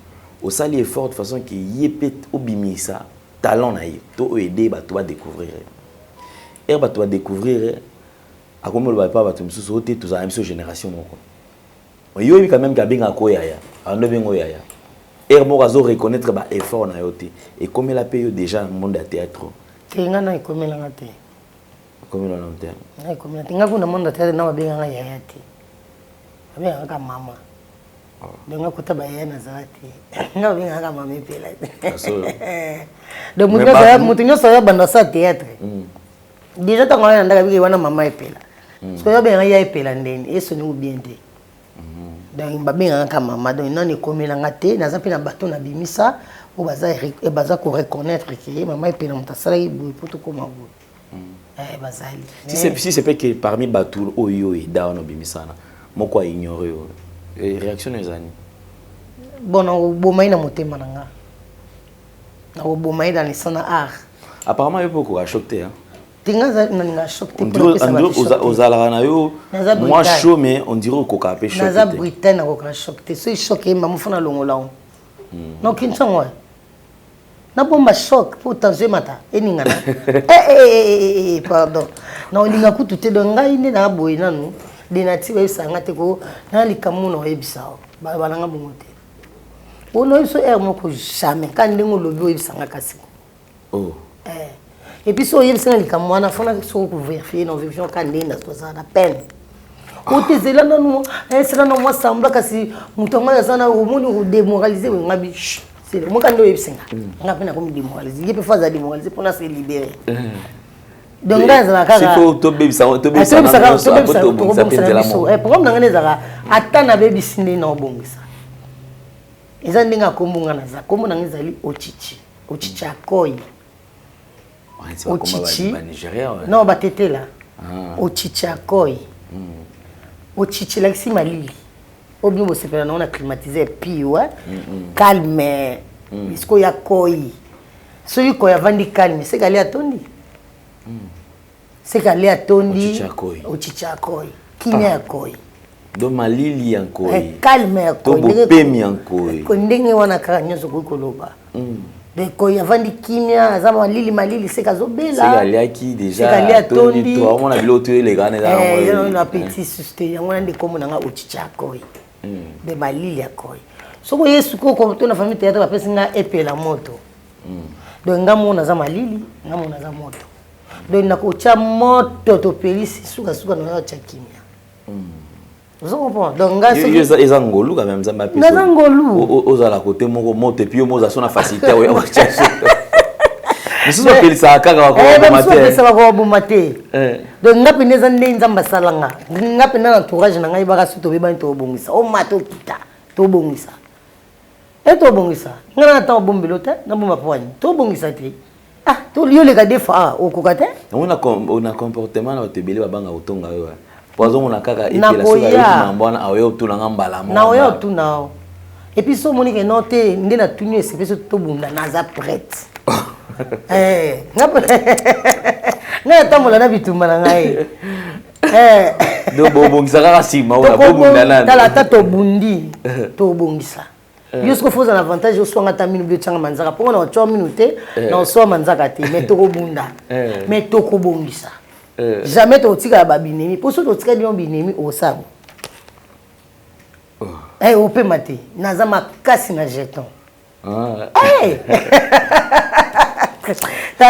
osali effort de façon ke ye mpe obimisa talent na ye to oede bato badécouvrir ye, ere bato badécouvrir ye, akomi oloba epa bato mosusu oyo te, tozala na biso génération moko. Yo oyebi quand même ke abengaka ko yaya, ando obenga oyo yaya, ere moko azo reconnaître baeffort na yo te. Ekomela mpe yo déjà na monde ya théâtre? Te, nga na ekomelanga te. Ekomela nano te? Nga ekomela te. Nga kuna monde ya théâtre na babenganga yaya te. Babengaka kaka mama. Donc nga kota bayaya nazala te. Nga babengaka kaka mama epela. Donc moto nyonso aza banda asala théâtre. Déjà ntango wana na ndaka biki wana mama epela. Soki babengaka ya epela ndeni esoni ou bien te. Donc babengaka kaka mama. Donc nani ekomela nga te, naza mpe na bato nabimisa oyo baza baza ko reconnaître ke mama epela moto asalaki boye mpo tokóma boye. Eh, bazali. Si c'est si c'est pe que parmi bato oyo eda wana obimisana moko a ignore yo, réaction na ezali? Bon, nakoboma ye na motema na nga, nakoboma ye dans le sang na art. Apparemment yo mpe okoka choc te, hein? Te, nga nalinga choc te. Ozalaka na yo mwa chaud, mais on dirait okoka mpe choc. Naza brutal, nakoka choc te. Soki choc eyemba mofo, nalongola ngo nokinsango, nabomba choc mpo tension emata eningana. Eh, eh, eh, pardon, na olinga kutu te. Donc ngai nde naa boye nanu de nati bayebisaka nga te ko na likambo na oyebisa o baloba nanga bongo te. Ono oyebiso heure moko jamais ka ndenge olobi oyebisanga kasi. Oh. Et puis so oyebisanga likambo wana, fona soko kovérifier na vérifier ka ndenge na tozala na peine otezela nanu, esala na mwa sembla, kasi moto yango aza na omoni odémoraliser nga bi moka nde oyebisinga nga mpe nakomi démoraliser, ye mpe fo aza démoraliser mpona se libérer. Donc ngai azala kaka tobebisa na biso. Programme na ngai nde ezalaka ata nabebisi nde na obongisa, eza ndenge akombo nga naza. Kombo na ngai ezali Ochichi, Ochichi Akoi. Ochichi non, batetela Ochichi Akoi. Ochichi elakisi malili oyo bino bosepela nango na climatiseur piwa, calme. Sikoyo ya koi, soki koi avandi calme, seke ale atondi, seke ale atondi. Ochichi Akoi, kimia ya koi. Donc malili ya nkoi. Calme ya koi. To bopemi ya nkoi. Ndenge wana kaka nyonso okoki koloba. Donc koi avandi kimia, aza malili malili, seke azobela. Seke aliaki déjà. Seke alia atondi. Omona biloko to eleka wana. Eza na appétit susu te. Yango wana nde kombo na nga Ochichi Akoi, nde malili ya koi. Soki oye sikoyo to na famille théâtre, bapesi nga epela moto. Donc nga moko naza malili, nga moko naza moto. Donc nakotya moto, topelisi, sukasuka na otya kimia. Ozo comprendre? Donc nga soki eza ngolu quand même Nzambe apesa. Naza ngolu. Ozala côté moko moto et puis yo moza so na facilité oyo otya. Misusu bapelisaka kaka, bakoboma te. Bapesa bakoboma te. Donc nga mpenza eza nde Nzambe asala nga. Nga mpenza na entourage na ngai baka, so tobebani, tobongisa, omata okita, tobongisa e tobongisa. Nga na ntango bombelo te, nabomba po wani tobongisa te. Ah, yoleka des fois, ah, okoka te. Yango na comportement na bato ebele babanga kotonga yo, po azomona kaka epela, soki ayoki mambo wana, aoya otunanga mbala moko. Na oya otuna o, et puis so omoni ke non te, nde natuni esepe, so tobunda, naza prête. Ngai natambola na bitumba na ngai. Donc bobongisa kaka nsima, bobunda nani? Tala, ata tobundi, tobongisa. Yo soki ofoza na avantage, oswanga ata minu bi otyanga manzaka mpongo na otya minu te, na oswa manzaka te, mais tokobunda, mais tokobongisa. Jamais tokotikala babinemi, mpo soki totikali bino binemi, osala opema te. Naza makasi na jeton.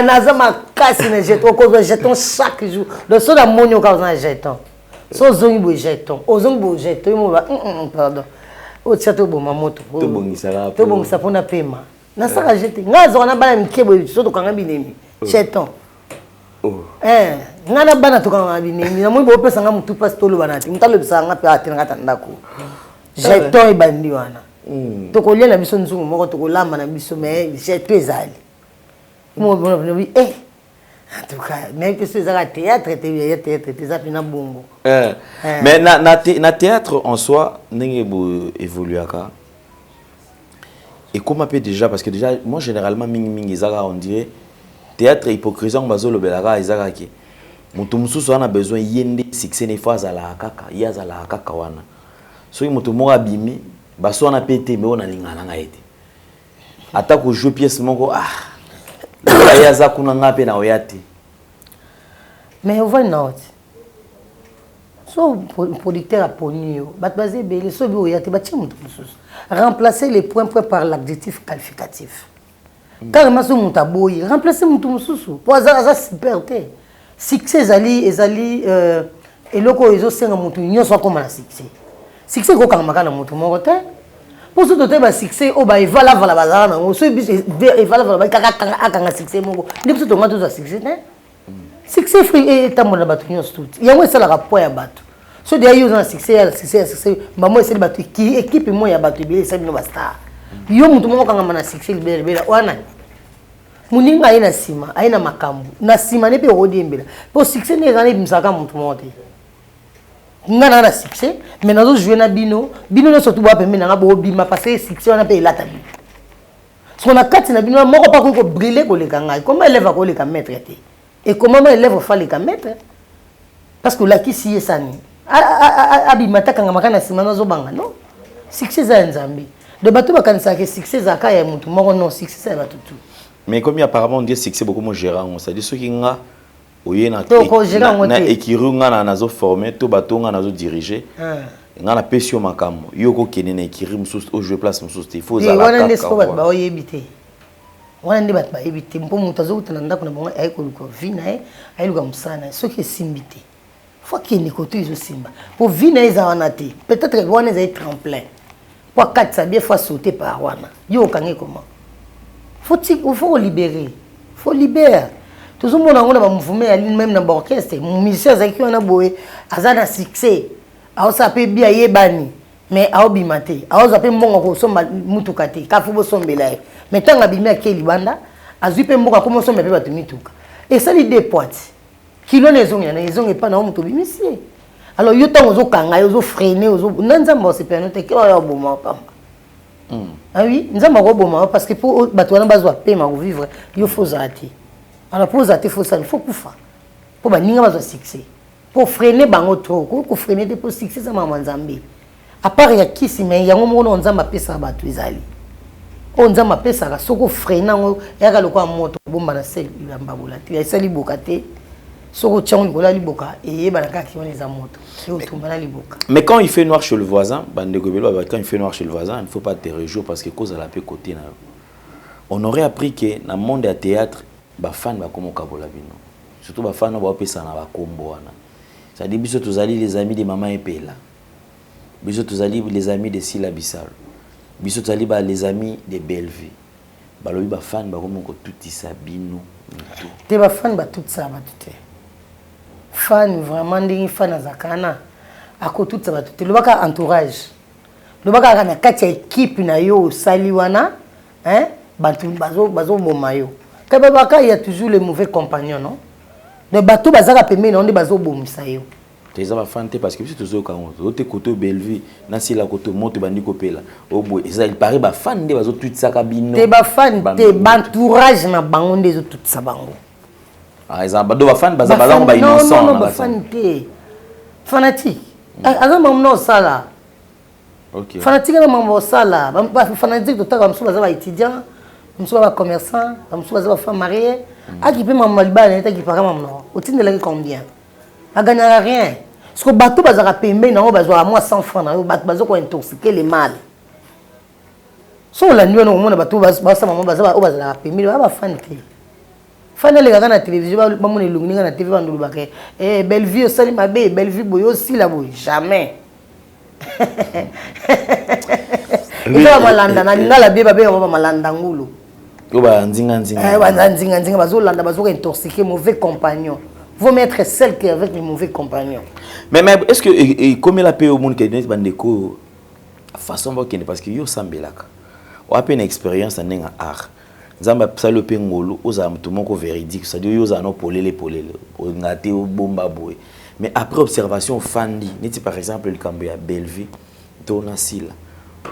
Naza makasi na jeton, okozwa jeton chaque jour. Donc so namoni oka oza na jeton, so ozongi boye jeton, ozongi boye jeton, yo moba pardon, otia toboma moto, tobongisa mpona pema. Nasala je te, ngai azwaka na bana mike boye, so tokanga binemi jeton. Ngai na bana tokangaka binemi, namoni boopesa nga motu mpasi, tolobana te, motu alobisaka nga mpe atelanga ta ndako, jeton ebandi wana. Tokolia na biso nzungu moko, tokolamba na biso, mais jeton ezali. En tout cas nayebi te so ezaka théâtre te, ya théâtre te, eza mpena bongo. Mais na théâtre en soi, ndenge bo évoluaka, ekóma mpe déjà, parce que déjà moi généralement mingimingi ezaka, on dirait théâtre hypocrisie yango bazolobelaka, eza kaka ke moto mosusu aza na besoin ye nde succès na ifo azalaka kaka ye, azalaka kaka wana. Soki moto moko abimi, baso wana mpe te, me oyo nalingaka na ngai te, ata kojouer pièce moko, ah, lokola ye aza kuna, ngai mpe na oya te. Mais ovandi na oti, so producteur aponi yo, bato baza ebele, so obi oya te, batie moto mosusu. Remplacer les points point par l'adjectif qualificatif. Carrément, so moto aboyi, remplacer moto mosusu, po aza super te. Succès ezali eloko oyo ezosenga moto nyonso akóma na succès. Succès ekokangama kaka na moto moko te. Mpo soki totali ba succès oyo ba evalavala bazalaka nango, soki biso evalavala ba kaka akanga succès moko, nde biso tonga tozwa succès te. Succès fruit etambola na bato nyonso tout. Yango esalaka poids ya bato. Soki deya yo oza na succès ya succès ya succès, bango esali bato équipe moko ya bato ebele esali bino ba star. Yo moto moko okangama na succès libela libela wana moninga aye na nsima aye na makambo na nsima nde mpe okodiembela mpo succès nde eza na ebimisaka moto moko te. Nga na na succès mais nazo jouer na bino, bino nyonso tu boa pembeni na nga bobima parce que succès wana mpe elata bino. Soko na kati na bino moko mpe akoki kobrille koleka ngai. Comment élève akoleka maître te? Et comment ma élève ofaleka maître? Parce que olakisi ye sani abima te akangamaka na nsima nazobanga non. Succès eza ya Nzambe. De bato bakanisaka ke succès ezalaka ya motu moko non, succès eza ya bato tout. Mais comme apparemment on dit succès beaucoup moins gérant, c'est-à-dire ceux qui nga oye na na écurie nga na nazo former to bato nga nazo diriger nga na pesi yo makambo yo okokende na écurie mosusu o jouer place mosusu te il faut ozala wana nde sikoyo bato baoyebi te wana nde bato bayebi te mpo moto azowuta na ndako na bango aye koluka vie na ye ayeluka mosala na ye soki esimbi te fo akende koto ezosimba mpo vie na ye eza wana te peut-être wana ezali tremplin mpo akatisa bien fo asaute par wana yo okangi comment faut faut kolibere faut libere tozomona yango na bamouvement ya meme na baorchestre musicien azalaki wana boye aza na succès aosala mpe bi ayebani mais aobima te aozwa mpe mbongo kosomba mutuka te kaka fo bosombela ye mais ntango abimi ake libanda azwi mpe mbongo akoma osomba mpe bato mituka esali de poite kilo na ezongi na ezongi epai na yo moto obimisi ye alors yo ntango ozokanga ye ozofrene na nzambe osepela no te ke oyo oboma pamba ah oui nzambe akoboma yo parce que mpo bato wana bazwa pema kovivre yo fo ozala te alors mpo ozala te fo osala fo kufa mpo baninga bazwa succès mpo freine bango trop koki kofrene te mpo succès eza makambo ya nzambe à part ya kisi mais yango moko nao nzambe apesaka bato ezali oyo nzambe apesaka soki ofrene yango eyaka lokola moto obomba na se ya mbabola te esali liboka te soki otya yango likolo ya liboka eyebana kaka wana eza moto eotumba na liboka. Mais quand il fait noir chez le voisin, bandeko ebele baloba quand il fait noir chez le voisin, il ne faut pas te réjouir parce que kozala pe côté na yo. On aurait appris que na monde ya théâtre ba fans bakoma kokabola bino. Surtout ba fans oyo baopesana ba kombo wana. C'est-à-dire biso tozali les amis de maman Epela. Biso tozali les amis de Sila Bisalo. Biso tozali ba les amis de Bellevue. Balobi ba fans bakomi kotutisa bino mitu. Te ba fans batutisaka bato te. Fan vraiment ndenge fan azalaka wana akotutisa bato te. Lobaka entourage. Lobaka kaka na kati ya equipe na yo osali wana hein bato bazoboma yo. Kaka babaka il y a toujours les mauvais compagnons non? Donc bato bazaka pembeni na yo nde bazobomisa yo. Te eza ba fan te parce que biso tozoyoka yango tozo te koto Bellevue na Sila koto moto ebandi kopela oboye eza il paraît ba fan nde bazotutisaka bino te ba fan te ba entourage na bango nde ezotutisa bango. Ah eza ba do ba fan baza balango ba innocent non non ba fan te fanatique aza mamu na osala okay. Fanatique na mamu osala ba fanatique totaka mosusu baza ba étudiant mosusu ba commerçant mosusu baza ba femme mariée akipe mamu libala na ye te akipaka mamu na otindelaki combien agagnaka rien parce que bato bazalaka pembeni nango bazwaka mwa 100 francs na yo bato baza kointoxiquer le mal so olandi wana okomona bato basala mama baza oyo bazalaka pembeni baa bafani te fani alekaka na télévision bamona elongi ninga na tv bandolobaka eh, Bellevue osali mabe Bellevue boye osila boye jamais eza bamalanda na lingala bie babengaka bamalanda ngulu oyo banzinga nzinga eh, banzinga nzinga bazolanda bazoka intoxiquer mauvais compagnon vaut mieux être seul qu'avec les mauvais compagnons. Mais, mais est-ce que ekomela mpe omoni ke neti bandeko façon bakende parce que yo osambelaka oya mpe na expérience na ndenge ya art nzambe asali yo mpe ngolu ozala moto moko véridique c'est-à-dire yo ozala no polele polele olinga te obomba boye mais après observation ofandi neti par exemple likambo ya Bellevue to na Sila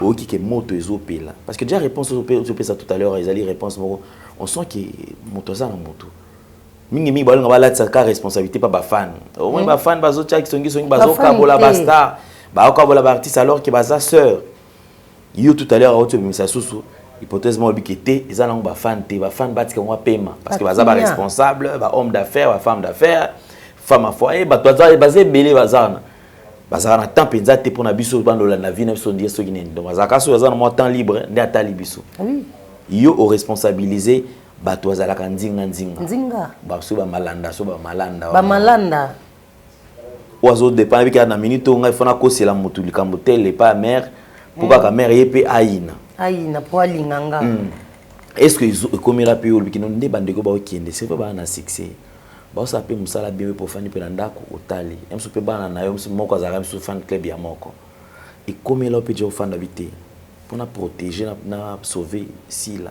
oyoki ke moto ezopela parce que déjà réponse ozopesa tout à l'heure ezali réponse moko on sent ke moto aza na moto mingi mingi balinga balatisa ka responsabilité pa bafan omoni bafan bazotia kisongisongi bazokabola bastar baokabola baartiste alors ke baza sœur yo tout à l'heure auti obimisa susu hypothèse moko obiki te eza nango bafan te bafan batika yango apema parce que baza baresponsable bahomme d'affaires bafemme d'affaires femme à foyer bato baza ebele baza wana bazalaka na temps mpenza te mpona biso bandolanda vie na biso ndie soki nini donc bazalaka soki aza na mwa temps libre nde atali biso yo oresponsabilise bato bazalaka nzinga nzinga nzinga baso bamalanda so bamalanda bamalanda. Oyo azo dépend ayebi kaka na minute oyo ngai fo nakosela motu likambo tel epai ya mare mpo kaka mare ye mpe ayina. Ayina mpo alinga nga. Est ce que ekomela mpe yo olobi kino nde bandeko baokende, c'est vrai baa na succès, baosala mpe mosala bien, mpo ofandi mpe na ndako otali ya mosusu mpe bana na yo mosusu moko azalaka mosusu fan club ya moko, ekomela yo mpe ja ofanda bi te mpo na protéger na sauver Sila,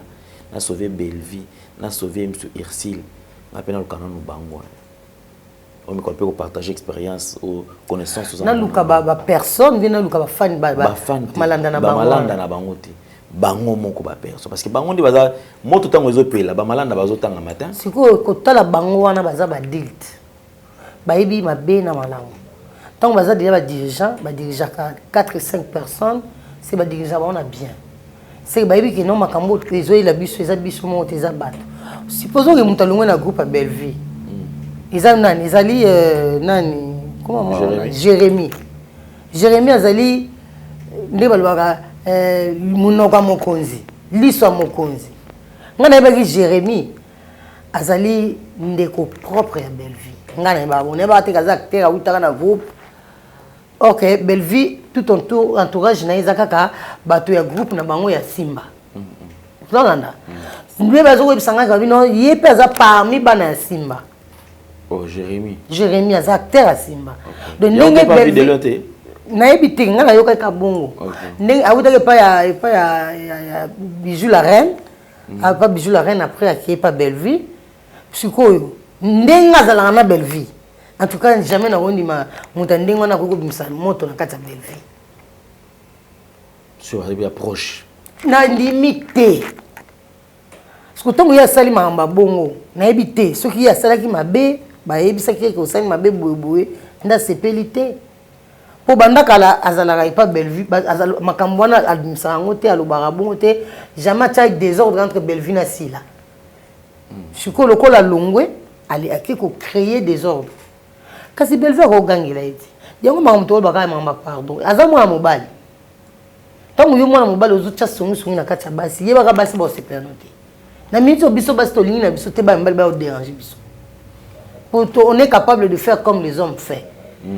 na sauver Bellevie, na sauver mosusu Ursile, nga mpe naluka nanu bango wana omeka mpe kopartage expérience o connaissance oza. Naluka bapersonne nde naluka bafani? Bafan te. Malanda na bango. Bamalanda na bango te, bango moko baperso, parce que bango nde baza moto ntango ezopela, bamalanda bazotanga matin. Sikoyo kotala bango wana, baza baadulte, bayebi mabe na malamu. Ntango baza déjà badirigeant, badirigeaka 4 5 personnes, se badirigea bango na bien, seke bayebi ke non, makambo oyo ezoyela biso eza biso moko te, eza bato. Supposons ke moto alongwe na groupe ya Bellevue, eza nani? Ezali nani? Comment? Jérémy. Jérémy. Jérémy azali nde balobaka monoko ya mokonzi, liso ya mokonzi. Ngai nayebaki Jérémy azali ndeko propre ya Bellevue. Ngai nayebaka bongo, nayebaka te kaza acteur awutaka na groupe. Ok, Bellevue tout entour, entourage na ye eza kaka bato ya groupe na bango ya Simba. Tozolanda nde bazokoyebisa ngai kabino ye mpe aza parmi bana ya Simba. Oh, Jérémy. Jérémy aza acteur ya Simba. Donc Yango ndenge mpe pa Bellevue- vidéo te. Nayebi te, ngai nayokaki ka bongo. Ndenge awutaki epai ya epai ya Bijou la Reine, apa Bijou la Reine, après akei pa Bellevue. Sikoyo ndenge azalaka na Bellevue, en tout cas jamais nakondima moto ya ndenge wana akoki kobimisa moto na kati ya Bellevue. Sur ya proche. Nandimi te, parce que ntango ye asali makambo ya bongo, nayebi te soki ye asalaki mabe, bayebisaki eke osali mabe boyeboye, nde asepeli te. Mpo banda kala azalaka epa Bellevue, makambo wana abimisaka yango te, alobaka bongo te, jamais atiaki désordre entre Bellevue na Sila. Sikoyo lokola longwe, ake kocréer désordre, kasi Bellevue akogangela ye te. Yango makambo toyobaka ya makambo ya pardon. Aza mwana mobali. Ntango yo mwana mobali ozotya songisongi na kati ya basi, yebaka basi baosepela no te. Na miniti oyo biso basi tolingi na biso te bana mibali baoderange biso. Po on est capable de faire comme les hommes fait.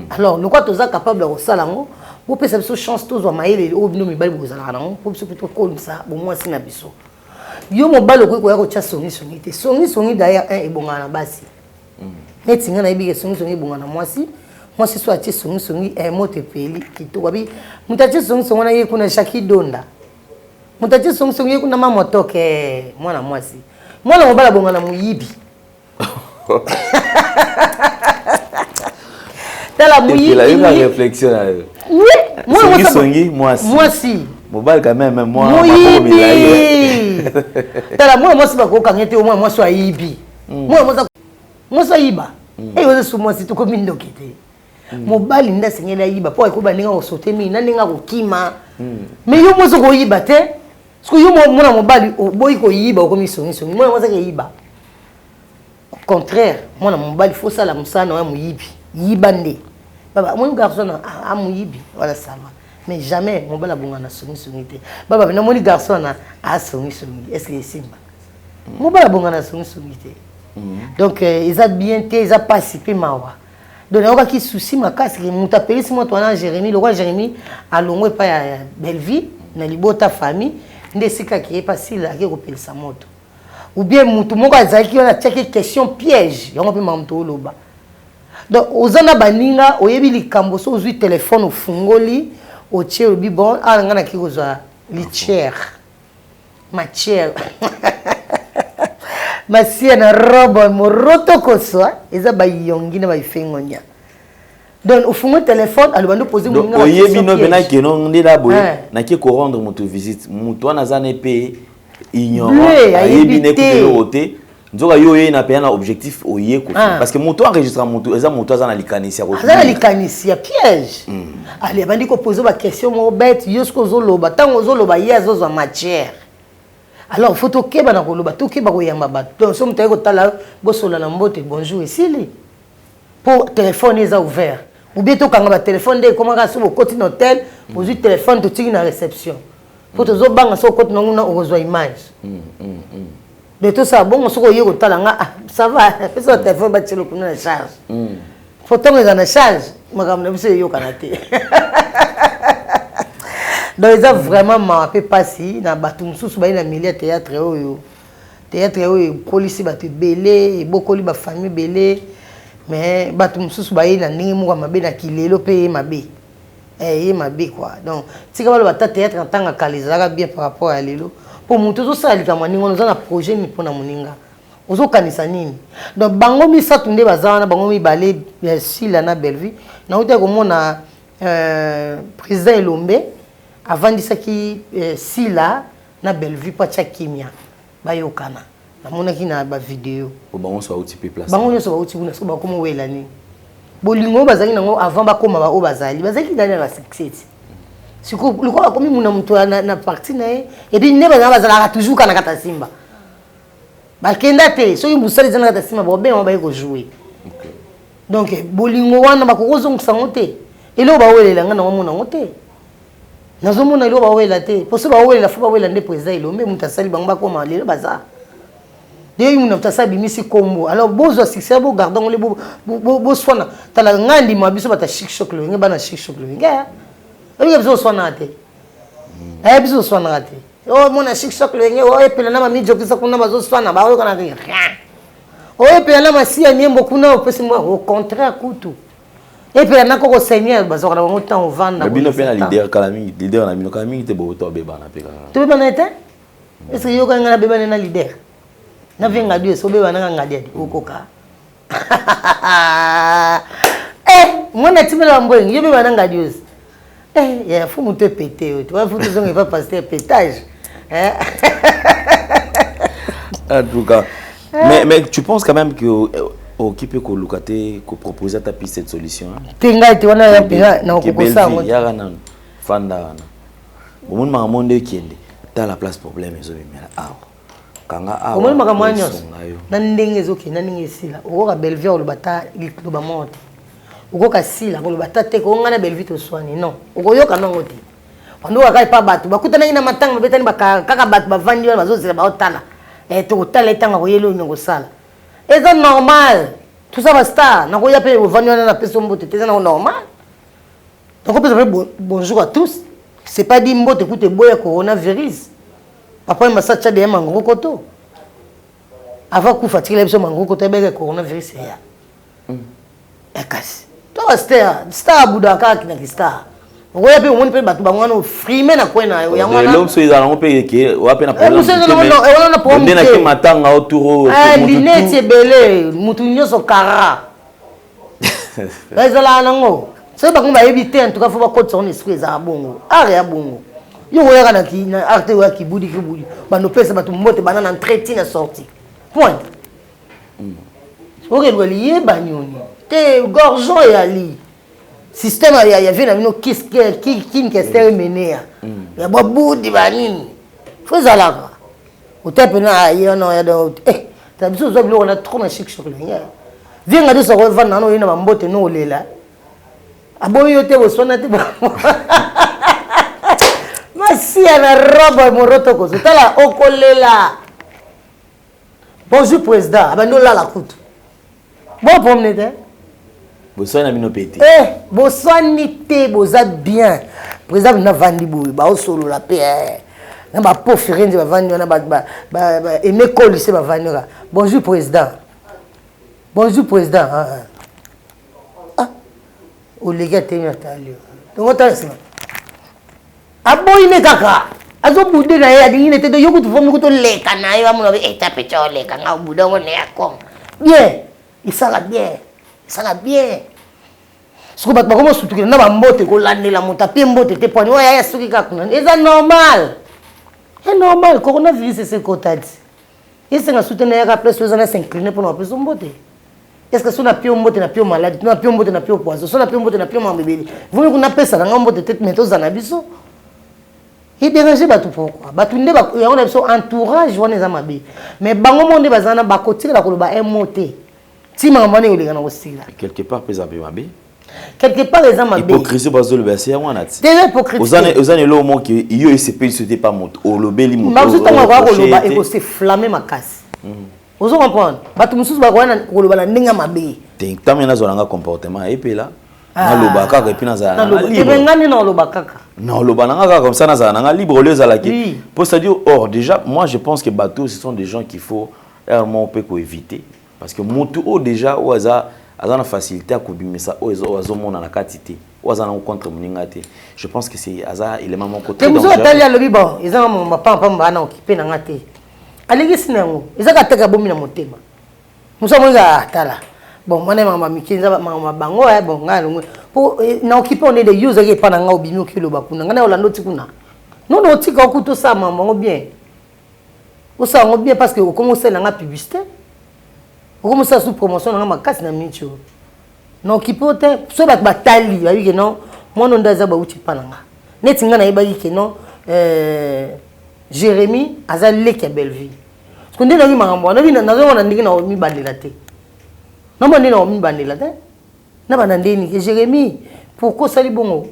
Alors lokola toza capable ya kosala yango, bopesa biso chance tozwa mayele oyo bino mibali bozalaka nango, mpo biso mpe tokolisa bomwasi na biso. Yo mobali okoki koya kotya songisongi te. Songisongi d'ailleurs un ebongaka na basi. Neti ngai nayebi ke songisongi ebongaka na mwasi. Mwasi so atie songisongi, moto epeli kitoko. Abi moto atie songisongi wana, ye kuna Jaki Donda. Moto atie songisongi, ye kuna ma motoke. Mwana mwasi, mwana mobali abonga na moyibi. Tala moyibi. Yoka réflexion na yo. Oui, mwana mwasi. Songi mwasi. Mwasi. Mobali quand même mwa. Moyibi. Tala, mwana mwasi bakokanga te. Mwana mwasi ayibi, mwana mwasi, mwasi ayiba. Eyo oza su mwasi, tokomi ndoki te. Mobali nde asengeli ayiba mpo akoyeba ndenge akosote mingi na ndenge akokima. Mais yo mwasi okoyiba te. Soki yo mwana mobali oboyi koyiba, okomi songisongi. Mwana mwasi akeyiba. Au contraire, mwana mobali fo osala mosala na yo ya moyibi. Yiba nde baba moni garçon na amoyibi wana salwa. Mais jamais mobali abonga na songisongi te. Baba namoni garçon na asongisongi, est ce que esimba? Mobali abonga na songisongi te. Donc eza bien te, eza pasi mpe mawa. Donc nayokaki souci makasi ke moto apelisi moto wana Jérémi. Lokola Jérémi alongwe epai ya Bellevue na libota famille, nde esika akeye epa Sila, ake kopelisa moto, ou bien motu moko azalaki wana atiaki question piège. Yango mpe makambo tooloba. Donc oza na baninga, oyebi likambo, so ozwi telefone, ofungoli, otie, olobi: bon, awa ngai naki kozwa litière, matière, masia na robe moroto koswa, eza bayongi na baifengonya. Donc ofungoli telefone, aloba nde opose moninga. Oyebi no mpe nakeno nde na boye nake korendre moto visite, moto wana aza ne mpe ignorant, ayebi ne kutu eloko te. Nzoka yo oye na mpenza na objectif oye ko, parce que moto enregistre moto eza moto aza na likanisi ya aza na likanisi ya piège. Ale abandi kopose baquestion moko bête. Yo soki ozoloba, ntango ozoloba, ye azozwa matière. Alors faut tokeba na koloba, tokeba koyamba bato. Donc so moto aye kotala, bosola na mbote, bonjour, esili, mpo telefone eza ouvert. Ou bien tokanga batelefone nde ekomaka so bokoti na hotel, ozwi telefone, totiki na réception, mpo tozobanga so okoti nango na okozwa image. De tosala bongo, soki oye kotala nga: ah, ça va, pesa telefone, batielo kuna na charge, po ntongo eza na charge. Makambo na biso eyokana te. Donc eza vraiment mawa mpe mpasi na bato mosusu baye na milieu ya théâtre oyo. Théâtre oyo ekolisi bato ebele, ebokoli bafamille ebele, mais bato mosusu baye na ndenge moko ya mabe na kilelo mpe ye mabe. Eh, ye mabe quoi. Donc tika baloba ata théâtre na ntango ya kala ezalaka bien par rapport ya lelo. Mpo moto ozosala likambo ya ndenge wana oza na projet nini mpo na moninga? Ozokanisa nini? Donc bango misato nde baza wana, bango mibale ya Sila na Bellevue. Nauti komona président Elombe avandisaki Sila na Bellevue mpo atia kimia bayokana. Namonaki na ba video. Po bango nyonso bauti pe place. Bango nyonso bauti kuna, soki bakoma owela nini? Bolingo oyo bazalaki nango avant bakoma ba oyo bazali, bazalaki ndani na succès ti. Sikoyo lokola bakomi muna moto na parti na ye, et puis nde bazalaka bazalaka toujours kana kata simba. Bakenda te, soki mosala eza na kata simba bakobenga bango baye kojouer. Donc bolingo wana bakoki kozongisa yango te. Eloko bawelela nga nango mona yango te. Nazomona eloko bawelela te. Po soki bawelela fo bawelela nde président Elombe moto asali bango bakoma lelo baza. Nde yo moto asali bimisi kombo. Alors bozwa succès bo garder ngo le boswana. Tala nga ndima biso bata chic choc loyenge bana chic choc loyenge. Oyebi biso oswana te. Eh biso oswana te. Oh mona chic choc loyenge oh epela na mami jokisa kuna bazoswana baoyokana rien. Oh epela na masiya nyembo kuna opesi mwa au contraire kutu. Epela na koko seigneur bazwaka na bango temps ovanda. Mais bino pe na leader kala mingi, leader na bino kala mingi te boto abebana pe kaka. Tobebana te? Est-ce que yoka nga na bebana na leader? Na vie ngadi so bebana nga ngadi adi okoka. Eh, mwana timela mbwengi, yo bebana ngadi osi. Eh, ya fu mutu epete yo. Tu vois fu tozonga epa pasteur pétage. Eh. En tout cas, mais tu penses quand même que okipe koluka te koproposer ata piste de solution hein? Te ngai te wana ya mpenza na kokosa yango. Yaka nanu fanda wana bomoni makambo nde ekende tala place problème ezobimela awa kanga awa omoni makambo wana nyonso na ndenge ezokende na ndenge esila okoka Bellevue koloba ta liloba moko te okoka sila koloba ta te ko ngai na Bellevue toswani non okoyoka nango te bando kaka epa bato bakutanaki na matanga babetani kaka bato bavandi wana bazozela baotala tokotala etanga koyeli oyo kosala eza normal toza ba star nakoya mpe ovandi wana napesi yo mbote te eza nango normal nakopesa mpe bonjour à tous c'est pas dit mbote kutu eboya coronavirus papa masa tya deya mangrokoto avant kufa atikela biso mangrokoto ebeka coronavirus eya kasi to ba star star abudaka kaka kinaki star okoya mpe omoni mpe bato bango wana ofrime na kwe na yo yango wana mosusu ezala yango mpe eke oya mpe na wana na problème nde nake matanga oturo lineti ebele motu nyonso kara ezalaka nango soki bango bayebi te en tout cas fo bakotisa ngo na esprit ezalaka bongo art ya bongo yo koyaka na art te oya kibudi kibudi bando opesa bato mbote banda na entrée ti na sortie point okeluka liyeba nyoni te gorgeon eyali système ya ya vie na bino kin kester emenea ya babudi banini fo ezalaka ota mpena aye wana ya donc eh ta biso ozwa biloko na trop na chic choc lenge vie nga biso akovanda wana oye na bambote no olela aboyi yo te boswana te masiya na robe moroto kozo tala okolela bonjour président abandi olala kutu bon problème te boswani na bino mpe te eh boswani te boza bien président bino avandi boye baosolola mpe na bapo firenze bavandi wana aime kolise bavandi wana bonjour président bonjour président ah oleki atemi atali yo tongo tala nsima aboyi ne kaka azobude na ye alingi ne te yo kutu vomi kutu oleka na ye amona etape tya oleka nga obude yango ne ya kongo bien esala bien esala bien soki bato bakoma osutukela na bambote kolandela moto apie mbote te pwani oyo aya soki kaka kuna eza normal e normal coronavirus ese ekota ti esenga sute na yaka place oyo eza na s'incline mpona bapesa mbote. Est-ce que so na pio mbote na pio maladie, na pio mbote na pio poison, so na pio mbote na pio mambo ebele. Vomi kuna pesa na nga mbote te mais tozala na biso. E déranger bato pourquoi? Bato nde ba yango na biso entourage wana eza mabe. Mais bango mo nde bazana bakotikala koloba un mot te. Ti makambo wana ekoleka na kosila. Quelque part mpe eza mpe mabe. Quelque part eza mabe. Hypocrisie bazoloba se yango wana ti. Te eza hypocrisie. Oza na eloko moko yo esepelisi te pa moto olobeli moto. Bamosusu ntango akoya koloba ekose flamme makasi. Ozo comprendre? Bato mosusu bakoya koloba na ndenge ya mabe. Te ntango nazwa nanga comportement epela. Naloba kaka et puis nazala na nga libre. Nga nde naloba kaka. Naloba na nga kaka comme ça nazala na nga libre au lieu ezalaki. Po c'est-à-dire or déjà moi je pense que bato ce sont des gens qu'il faut rarement peut ko éviter parce que mutu oyo déjà oyo aza aza na facilité ya kobimisa oyo azomona na kati te, oyo aza nango contre moninga te, je pense que c'est aza élément moko très dangereux. Atali alobi bon, eza mapampamba wana okipe na nga te, alekisi na yango, eza kaka abomi na motema. Mosu amoni kaka tala bon, mwana makambo ya mike, eza makambo ya bango. Bon, ngai alongwe po na okipe onede. Yo ozalaki epa na ngai, obimi, oki oloba kuna, ngai na olanda oti kuna. Non, otika okuta osala makambo yango bien, osala yango bien, parce que okomi osalela nga publicité, okomi osala sous promotion na nga makasi na miniti oyo. Na okipe o te. So bato batali, bayebi ke non, mwana nde aza bauti epa na nga. Neti ngai nayebaki ke non, Jérémie aza leki ya Belleville, parce que nde nayoki makambo wana, nazomona ndenge na mibandela te, namona ndenge na mibandela te, na banda ndeni ke Jérémie, pourquoi osali bongo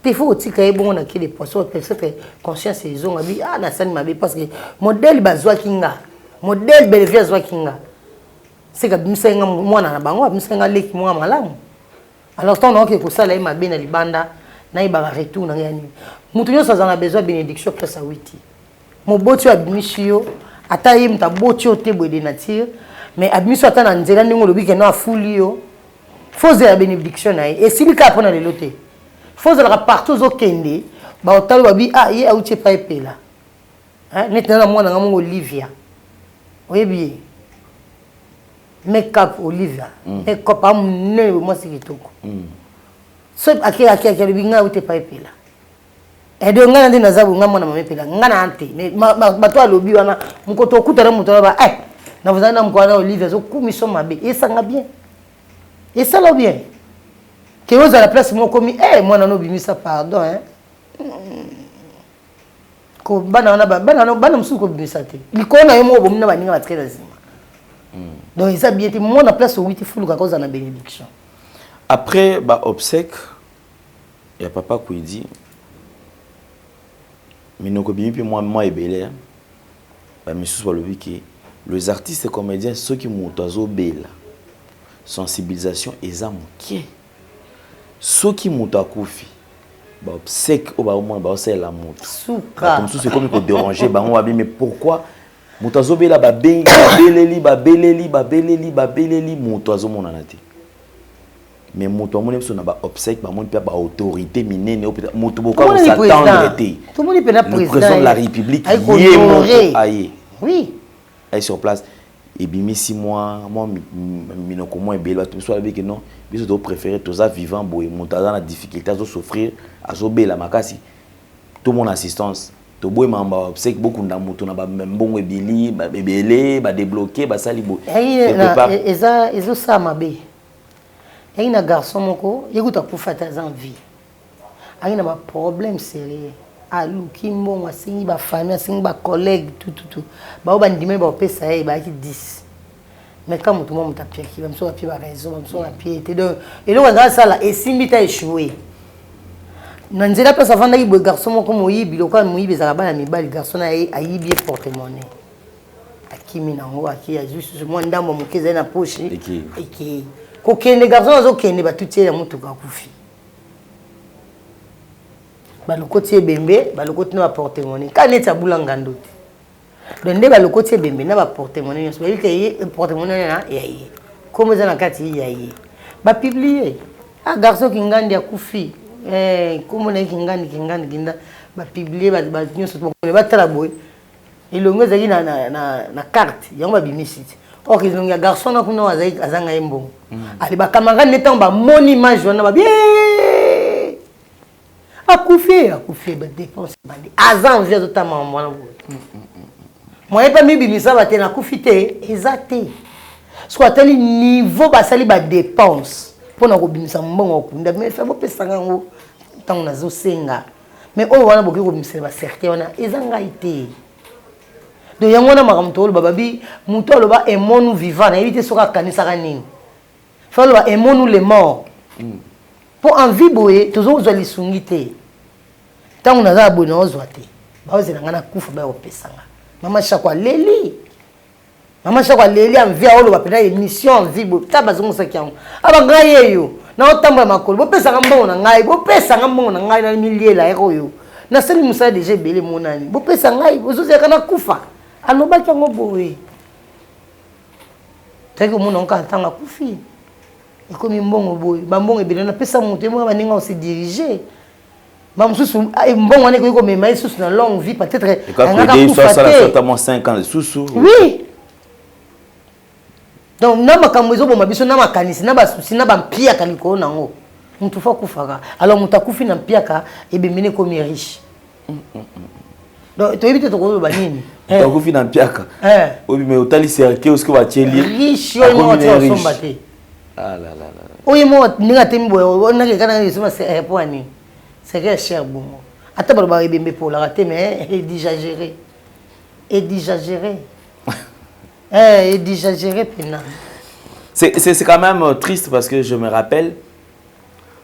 te? Faut otika ye bongo na quai de poisson, peut-être conscience ezonga bi ah, nasali mabe, parce que modèle bazwaki nga, modèle Belleville azwaki nga, seka abimisaki nga mwana na bango, abimisaki nga leki mwana malamu. Alors ntango naoke kosala ye mabe na libanda, nayebaka retour na ngai ya nini. Moto nyonso azala na besoin ya bénédiction. Place awiti moboti oyo abimisi yo, ata ye moto aboti yo te boye de nature, mais abimisi yo ata na nzela ndenge olobi ke no afuli yo, faut ozela bénédiction na ye. Esili kaka mpo na lelo te, faut ozalaka partout ozokende, baotalo babi ah, ye auti epai epela neti na mwana nga mongo Olivia, oyebi ye, make-up Olivia, make-up amonene, mwasi kitoko. So ake ake ake, alobi ngai auti epai epela edo, ngai na nde naza boye, ngai mwana mama epela, ngai na te. Bato alobi wana mokoto okutana moto wana ba eh, navozali na moko wana Olivia azokumisa mabe, esanga bien, esala bien ke ozala place moko mi eh, mwana no obimisa pardon hein. Ko bana wana, bana bana mosusu kobimisa te likolo na yo moko, bomi na baninga batikali na nsima. Donc eza bien te. Mwana place owiti, fulukaka ozala na bénédiction. Après baobsèques ya papa Kwedi, minoko ebimi mpe mwa mwa ebele. Bamisusu balobi ke les artistes comédiens, soki moto azobela, sensibilisation eza moke. Soki moto akufi, baobsèques oyo baomona baosalela moto, bato mosusu ekomi kodéranger bango. Babi mais pourquoi moto azobela, babengi, babeleli, babeleli, babeleli, babeleli, moto azomonana te? Mais moto amoni biso na baobsèques, bamoni mpe baautorité minene oyo moto boka kos'attendre te. Le président de la République ye moko aye aye sur place. Ebimisi mwa minoko mwa ebele. Bato biso balobi ke non, biso topréféré toza vivant boye, moto aza na difficulté, azosouffrir, azobela makasi, tomona assistance. Toboyi makambo ya obsèques, bokunda moto na bambongo ebili ebele, badébloquer, basali boye. Eza ezosala mabe. Yaki na garçon moko, ye kutu akufa te, aza en vie, ayaki na baproblème sérieux, aluki mbongo, asengi bafamille, asengi bacollègue, tututu, bao bandimeli, baopesa ye, bayaki 10. Mais ka moto mwa moto apiaki, bamosusu bapie baraison, bamosusu bapie te. Donc eloko azala asala esimbi ta, échoué na nzela. Place avandaki boye, garçon moko moyibi, lokola moyibi ezalaka bana mibali, garçon na ye ayibi ye porte monnaie, akimi nango, aki azwi susu mwa ndambo moke ezali na poche, ekei kokende. Garçon azokende, batuti ye na motuka, akufi. Balokoti ebembe, balokoti na baporte monnaie, kaka neti abula ngando te. Donc nde balokoti ebembe na baporte monnaie nyonso, bayebi ke ye porte monnaie na ya ye, kombo eza na kati ya ye. Bapublier ah, garçon Kingandi akufi, kombo na ye Kingandi, Kingandi kinda. Bapublier nyonso, batala boye, elongo ezalaki na, na, na, na carte yango babimisi te. Or elongi ya garçon na kuna azanga ye mbongo. Ale bacamarade nde ntango bamoni image wana, babi akufi, akufi, badépense bandi, aza envie, azotama mwana boye, moye mpe mibimisa bate nakufi te, eza te. Soki atali niveau basali badépense mpona kobimisa mbongo okunda, mais fa bopesanga yango ntango nazosenga. Mais oyo wana bokoki kobimisela bacercueil wana, eza ngai te. Donc yango wana makambo toloba, babi moto aloba aimons-nous vivant, nayebi te soki akanisaka nini. Fa aloba aimons-nous les morts, mpo en vie boye tozozwa lisungi te. Ntango naza na boye, naozwa te, baozela ngai nakufa, baya kopesanga. Mama Shako aleli. Mama Shako aleli envie aoloba mpena émission envie boye ta bazongisaki yango aba ngai yeyo naotambola makolo bopesanga mbongo na ngai bopesanga mbongo na ngai na miliela ere oyo nasali mosala deja ebele emonani bopesa ngai bozozalaka nakufa alobaki yango boye taki komona yango kaka ntango akufi ekomi mbongo boye bambongo ebele napesa moto ye moko baninga ose dirige ba mosusu ah, eh, mbongo wana ekoki komema ye susu na longue vie peut-être alingaka kufa te mwa 5 ans lisusu oui donc na makambo ezoboma biso na makanisi na basusi na bampiaka likolo na yango moto fo akufaka alors moto akufi na mpiaka ebembi ne ekomi riche donc toyebi te tokoloba nini moto akufi na mpiaka eh. obi me otali cercueil osiko batieli riche oyo moko te osomba te Ah là là là. Oye mo ndenge atemi boye onaki kaka na esoma eh, po ani. C'est que cher bongo. Ata balobaka ebembe epolaka te mais exagéré. Exagéré. Eh, exagéré pena. C'est quand même euh, triste parce que je me rappelle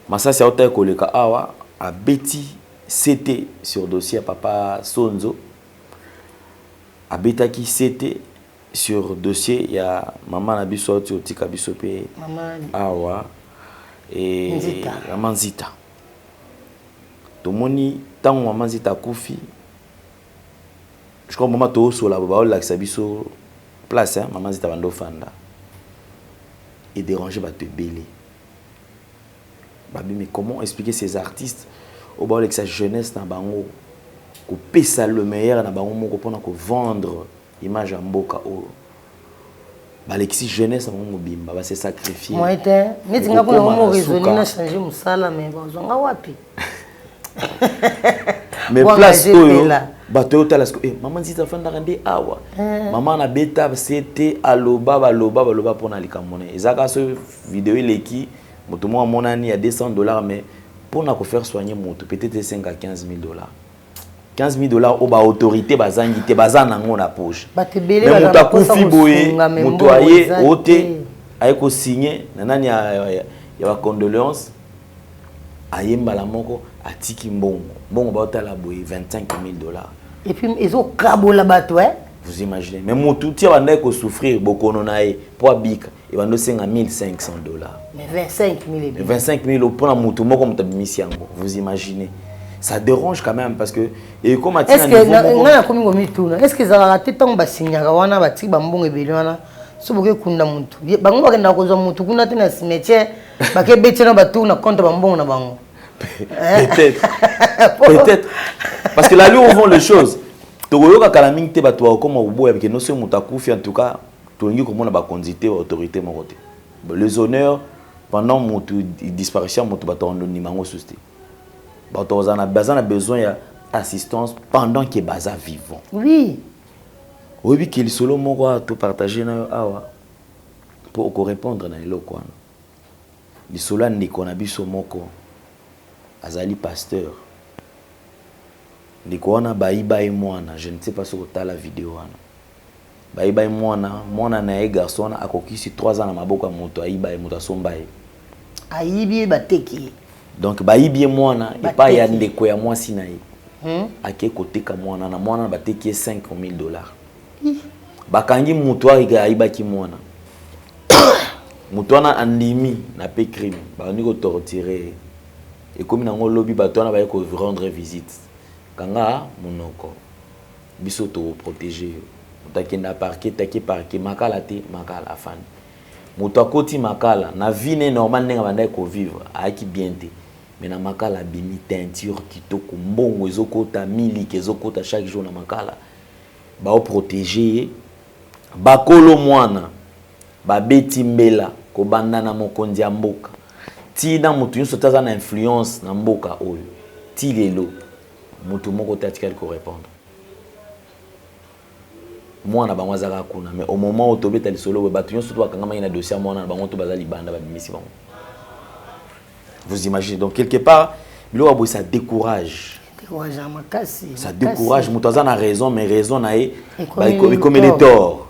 Masasi autaki koleka awa abeti CT sur dossier ya papa Sonzo abetaki CT sur dossier ya mama na biso auti otika biso pe awa e Nzita. mama Nzita tomoni ntango mama Nzita akufi je crois mama toosola baolakisa biso place hein, mama Nzita bando ofanda edérange bato ebele babi mais comment expliquer ces artistes oyo baolakisa jeunesse na bango kopesa le meilleur na bango moko mpona kovendre Image ya mboka oyo. Balekisi jeunesse na bango mobimba, ba se sacrifier. Moyen te. Neti nga kuna mo raisonner na changer musala mais bazwa nga wapi? Mais place oyo bato oyo tala siko eh mama Nziza afandaka nde awa. Eh. Mama na beta CT aloba baloba baloba pona likambo ne. Ezaka so video eleki moto moko amonani ya 200 dollars mais pona ko faire soigner moto peut-être 5 à 15 000 dollars. 15 000 dollars oyo baautorité bazangi te baza nango na poche mais moto akufi boye moto aye o te aye kosigne na nani ya, ya, ya bacondoléance aye mbala moko atiki mbongo mbongo baotala boye 25 000 dollars et puis ezokabola bato eh? vous imaginez mais motu ti abandaki kosouffrir bokono na ye mpo abika ebandi osenga 1500 dollars mais 25 000 25 000 mpona motu moko moto abimisi yango vous imaginez ça dérange quand même parce que ekoma tina niveau ngai nakomi komituna est ce que ezalaka te ntango basignaka wana batiki bambongo ebele wana so boke kunda motu bango bakendaka kozwa motu kuna te na cimetière bakebeti na batour na compte bambongo na bango peut-être peut-être parce que la où vont les choses tokoyoka kala mingi te bato bakokoma koboya bikende soki moto akufi en tout cas tolingi komona bakonzi te baautorité moko te les honneurs pendant motu disparition ya moto bato bandondima yango susu te bato baza na besoin ya assistance pendant ke baza vivant oui oyebi ke lisolo moko awa topartage na yo awa mpo okorépondre na eloko wana lisolo ya ndeko na biso moko azali pasteur ndeko wana bayiba ye mwana je ne sais pas soki otala video wana Bayiba ye mwana, mwana na ye garçon wana akokisi 3 ans na maboko ya moto ayiba ye, moto asomba ye. Ayibi ye bateki ye. Donc bayibi ye mwana epai ya ndeko ya mwasi na ye. Hmm? Ake koteka mwana na mwana bateki ye 5000 dollars. Bakangi moto ayibaki mwana. Moto wana andimi na pe crime, babandi ko torturer ye. Ekomi nango lobi bato wana baye ko rendre visite. Kanga monoko. Biso toko proteger yo. Moto akenda parquet te ake parquet makala te makala afandi. Moto akoti makala na vie ne normal ndenge abandaki ko vivre ayaki bien te mais na makala abimi teinture kitoko mbongo ezokota miliki ezokota chaque jour na makala bao proteger ye bakolo mwana babeti mbela kobanda na mokonzi ya mboka ti na moto nyonso te aza na influence na mboka oyo ti lelo Mutu moko te atikali ko repondre. Mwana bango aza kaka kuna mais au moment oyo tobeta lisolo boye bato nyonso to bakangamaki na dossier ya mwana na bango to baza libanda babimisi bango. Vous imaginez donc quelque part biloko ya boye ça décourage. Décourage makasi. Ça décourage moto aza na raison mais raison na ye ekomeli tort.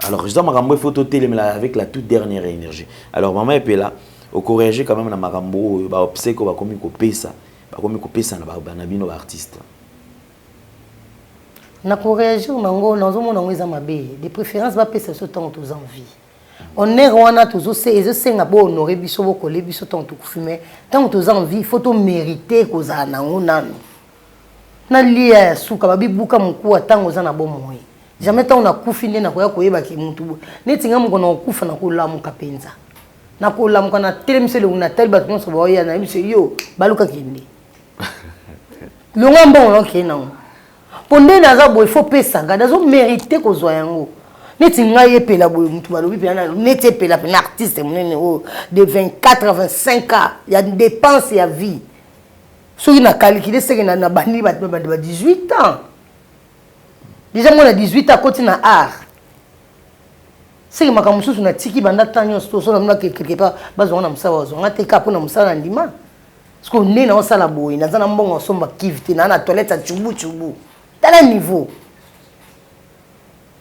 Alors eza makambo il faut totelemela avec la toute dernière énergie. Alors maman Epela okoreagir quand même na makambo oyo ba obsèques oyo bakomi kopesa bakomi kopesa na bino ba artiste. Na ko réagir nango nazomona yango eza mabe. De préférence bapesa biso ntango toza en vie. Honneur wana ezosenga bo honore biso bokole biso ntango tokufi mais ntango toza en vie il faut tomérite kozala nango nanu. Nalia ya suka babibuka mokuwa ntango oza na bomoi. Jamais ntango nakufi nde nakoya koyeba ke mutu neti nga moko nakokufa nakolamuka mpenza. Nakolamuka natelemisa elongi natali bato nyonso baoya nayebi biso yo baluka kende. Longa mbongo nakokende nango. Mpo nde naza boye fo pesa ngai nazo mérite kozwa yango. Neti ngai epela boye mutu balobi mpena neti epela mpena artiste monene oyo de 24 à 25 ans ya dépense ya vie. Soki na calcule seke na bandi bato ba 18 ans. Déjà mwana 18 ans akoti na art. Seke makambo mosusu natiki banda temps nyonso tosona mona quelque part bazwanga na mosala bazwanga te kaka mpona mosala na ndima. Parce que nde naosala boye naza na mbongo osomba kive te naa na toilette ya tchubu tchubu. Tala niveau.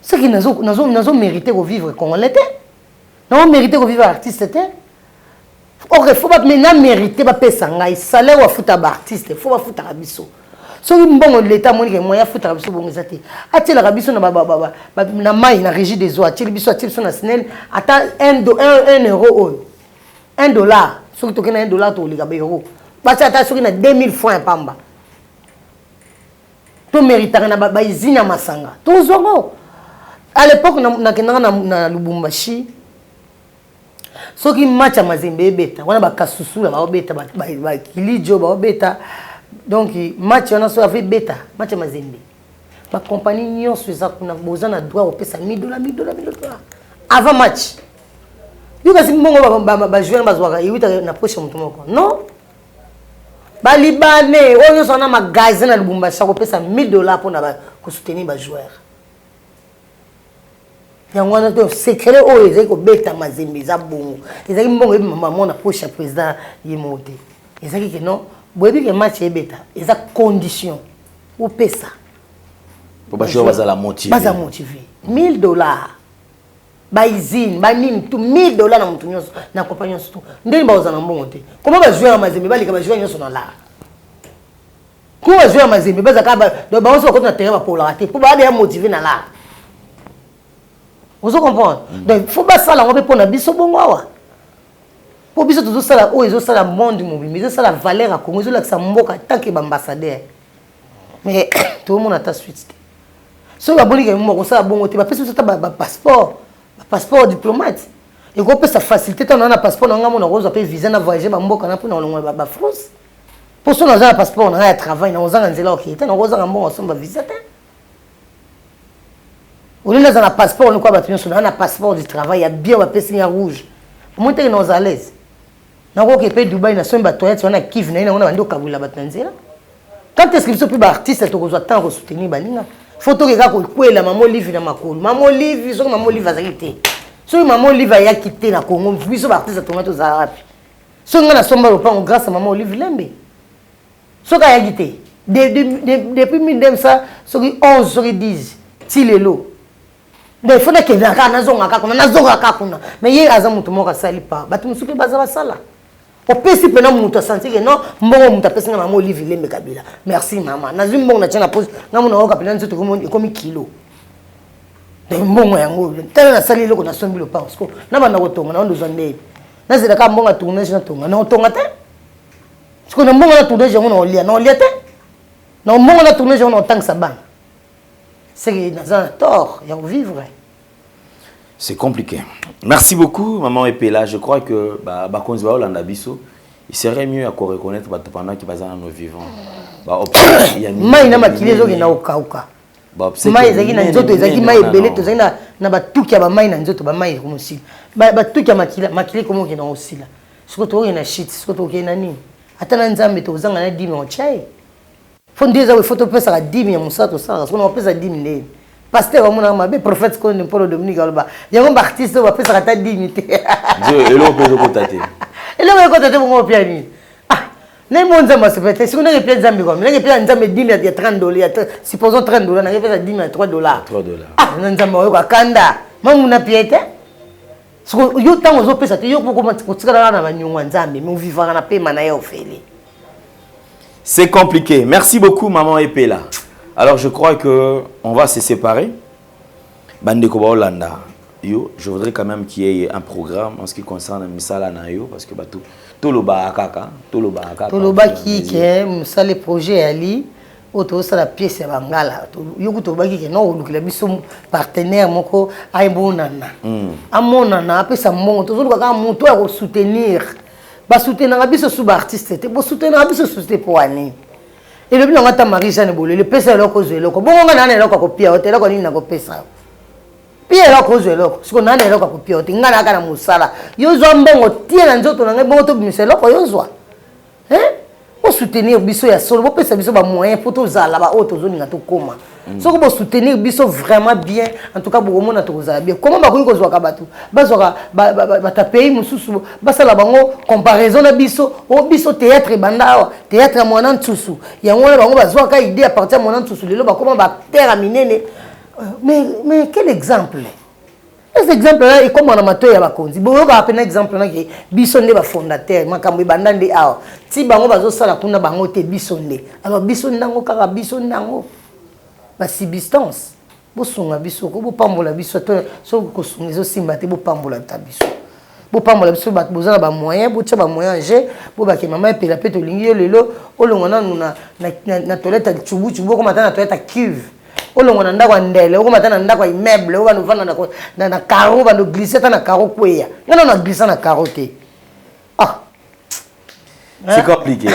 Soki nazo nazo nazo mériter ko vivre congolais te. Nazo mériter ko vivre artiste te. Ok, faut ba mais na mériter ba pesa ngai salaire wa futa ba artiste, faut ba futaka biso. Soki mbongo l'État amoni ke moyen afutaka biso bongo eza te. Atielaka biso na ba ba ba ba na mai na régie des eaux, atieli biso atieli biso na SNEL ata 1 1 euro oyo. 1 dollar, soki tokei na 1 dollar tokoleka ba euro. Batia ata soki na 2000 francs ya pamba. To méritaka na ba usine ya masanga. Tozwango. À l'époque nakendaka na Lubumbashi. Soki match ya Mazembe ebeta, wana ba Kasusula baobeta, ba Kilijo baobeta. Donc match wana so ave beta, match ya Mazembe. Ba compagnie nyonso eza kuna, boza na droit kopesa 1000 dollars, 1000 dollars, 1000 dollars avant match. Yo kasi mbongo ba joueur bazwaka ewutaka na poche ya moto moko. Non. Ba Libanais oyo nyonso wana magasin na Lubumbashi akopesa 1000 dollars mpona kosoutenir ba joueur. Yango wana to secret oyo ezali kobeta Mazembe eza bongo. Ezali mbongo yebi mama mona poche ya président ye moko te. Ezali ke non, boyebi ke match ebeta eza condition opesa. Po ba joueur bazala motivé. Baza motivé. 1000 dollars. Ba usine, ba nini tout 1000 dollars na mutu nyonso, na compagnie nyonso tout. Ndeni ba ozana mbongo te. Comment ba joueur ya Mazembe baleka ba joueur nyonso na lar. Comment ba joueur ya Mazembe bazaka ba donc ba nyonso bakota na terrain ba polaka te po ba ya motivé na lar. Ozo comprendre? Donc faut basala ngo pe pona biso bongo awa. Po biso tozosala oyo ezosala monde mobimba, ezosala valeur ya Congo, ezolakisa mboka tant que ba ambassadeur. Mais tozomona ata suite te. Soki baboni ke moko kosala bongo te, bapesi biso ata ba passeport, ba passeport diplomate. Ekopesa facilité ntango na passeport na ngai mona kozwa pe visa na voyager ba mboka na mpona kolongola ba France. Po soki naza na passeport na ngai ya travail, nakozanga nzela okende te, nakozanga mbongo asomba visa te. Olingi naza na passeport lokola bato nyonso, naa na passeport du travail ya bien bapesi nga rouge. Omoni teke nakozala à l'aise. Nakoke pe Dubaï nasombi ba toilette wana Kivu na ye nango na bandi okabolela bato na nzela. Quand est-ce que biso pe ba artiste tokozwa temps ya kosoutenir baninga? Faut toke kaka kokwela Mama Olive na makolo. Mama Olive, soki Mama Olive azalaki te. Soki Mama Olive ayaki te na Congo, biso ba artiste tonga tozala wapi? Soki nga nasomba lopango grâce à Mama Olive Lembe. Soki ayaki te. Depuis 1900 soki 11 soki 10 ti lelo. Donc il faut nakende kaka nazonga kaka kuna nazonga kaka kuna. Mais ye aza moto moko asali pa. Bato mosusu mpe baza basala. Opesi mpena moto asanti ke non mbongo moto apesi nga Mama Olive Lembe Kabila. Merci mama. Nazwi mbongo natia na poche nga mona oyoka mpena nzoto ekomi kilo. Donc mbongo yango tala nasali eloko nasombi lopango siko nabanda kotonga na ndozwa ndeni. Nazela kaka mbongo ya tournage natonga. Nakotonga te. Siko na mbongo na tournage yango nakolia nakolia te. Na mbongo na tournage yango nakotangisa bana. C'est que naza na tort ya vivre. C'est compliqué. Merci beaucoup, maman Epela. Je crois que bah, bakonzi ba Olanda biso, il serait mieux à reconnaître bah, pendant qu'il baza nos vivants. Bah, mai na makili ezokenda kokauka. Mai ezalaki na nzoto, ezalaki mai ebele, tozalaki na, na batuki ya bamai na nzoto, bamai ekomi kosila. Batuki ya makila, makila ekomi kokenda kosila. Sikoyo tokokende na shit, sikoyo tokokende na nini? Ata na Nzambe tokozanga na dime otya ye. Fo nde eza fo topesaka dime ya mosala tosalaka, sikoyo nakopesa dime ndeni? Pasteur amonaka mabe, prophète Konde Mpolo Dominique aloba yango ba artiste oyo bapesaka ata dime te. Eloko mpe ezokota te. Eloko ekota te bongo opia nini? Ah, naye mo Nzambe asepela te, sikoyo ndenge epia Nzambe kwa, ndenge epia Nzambe dime ya 30 dollars, ya supposons 30 dollars, ndenge epesa dime ya 3 dollars. 3 dollars. Ah, na Nzambe oyoka kanda, mamuna pia te. Sikoyo yo ntango ozopesa te, yo kotikala kaka na banyongo ya Nzambe, mais ovivaka na pema na ye ofele. C'est compliqué. Merci beaucoup, maman Epela. Alors je crois que on va se séparer. Bandeko baolanda yo, je voudrais quand même qu'il y ait un programme en ce qui concerne misala na yo parce que bato toloba kaka, toloba kaka. Tolobaki ke mosala projet yali oyo tozosala pièce ya bangala. Yo kutu olobaki ke non, olukela biso partenaire moko ayemonana, amonana, apesa mbongo. Tozoluka kaka moto oyo akosoutenir. Basoutenaka biso su baartiste te, bosoutenaka biso su te. Mpo wani elobi nango ata Marie Jeanne Bolele, pesa eloko, ozwa eloko. Bongo nga naa na eloko akopia yo te. Eloko nini nakopesa yo? Pia eloko, ozwa eloko. Siko naa na eloko akopia yo te. Nga nayaka na mosala, yo zwa mbongo, tie na nzoto na ngai, bongo tobimisa eloko, yo zwa. Bosoutenir biso ya solo, bopesa biso bamoyen mpo tozala baoyo tozolinga tokóma. Soki bosoutenir biso vraiment bien, en tout cas bokomona tokozala bien. Comment bakoki kozwaka bato, bazwaka bato ya pays mosusu, basala bango comparaison na biso? O biso théâtre ebanda awa, théâtre ya mwana ntsusu yango wana. Bango bazwaka idée à partir ya mwana ntsusu, lelo bakóma baacteur ya minene. Mais quel exemple? Eza exemple wana ekóma na matoi ya bakonzi. Boyokaka mpena exemple nake biso nde bafondateur. Makambo ebanda nde awa ti bango bazosala kuna, bango te, biso nde. Alors biso ndango kaka, biso ndango basubstance. Bosunga biso ko, bopambola biso. To soki kosunga ezosimba te, bopambola ta biso, bopambola biso. Bato boza na bamoyen, botya bamoyen ge bobake mama Epela mpe tolingi yo lelo olongwa nanu na toilette ya cubucubu, okoma ata na toilette ya cuve, olongwa na ndako ya ndele, okoma ata na ndako ya immeuble, oyo bando ovanda na carreau, bando glisse ata na carreau kweya. Nga nano aglissa na carreau te, ah. C'est compliqué.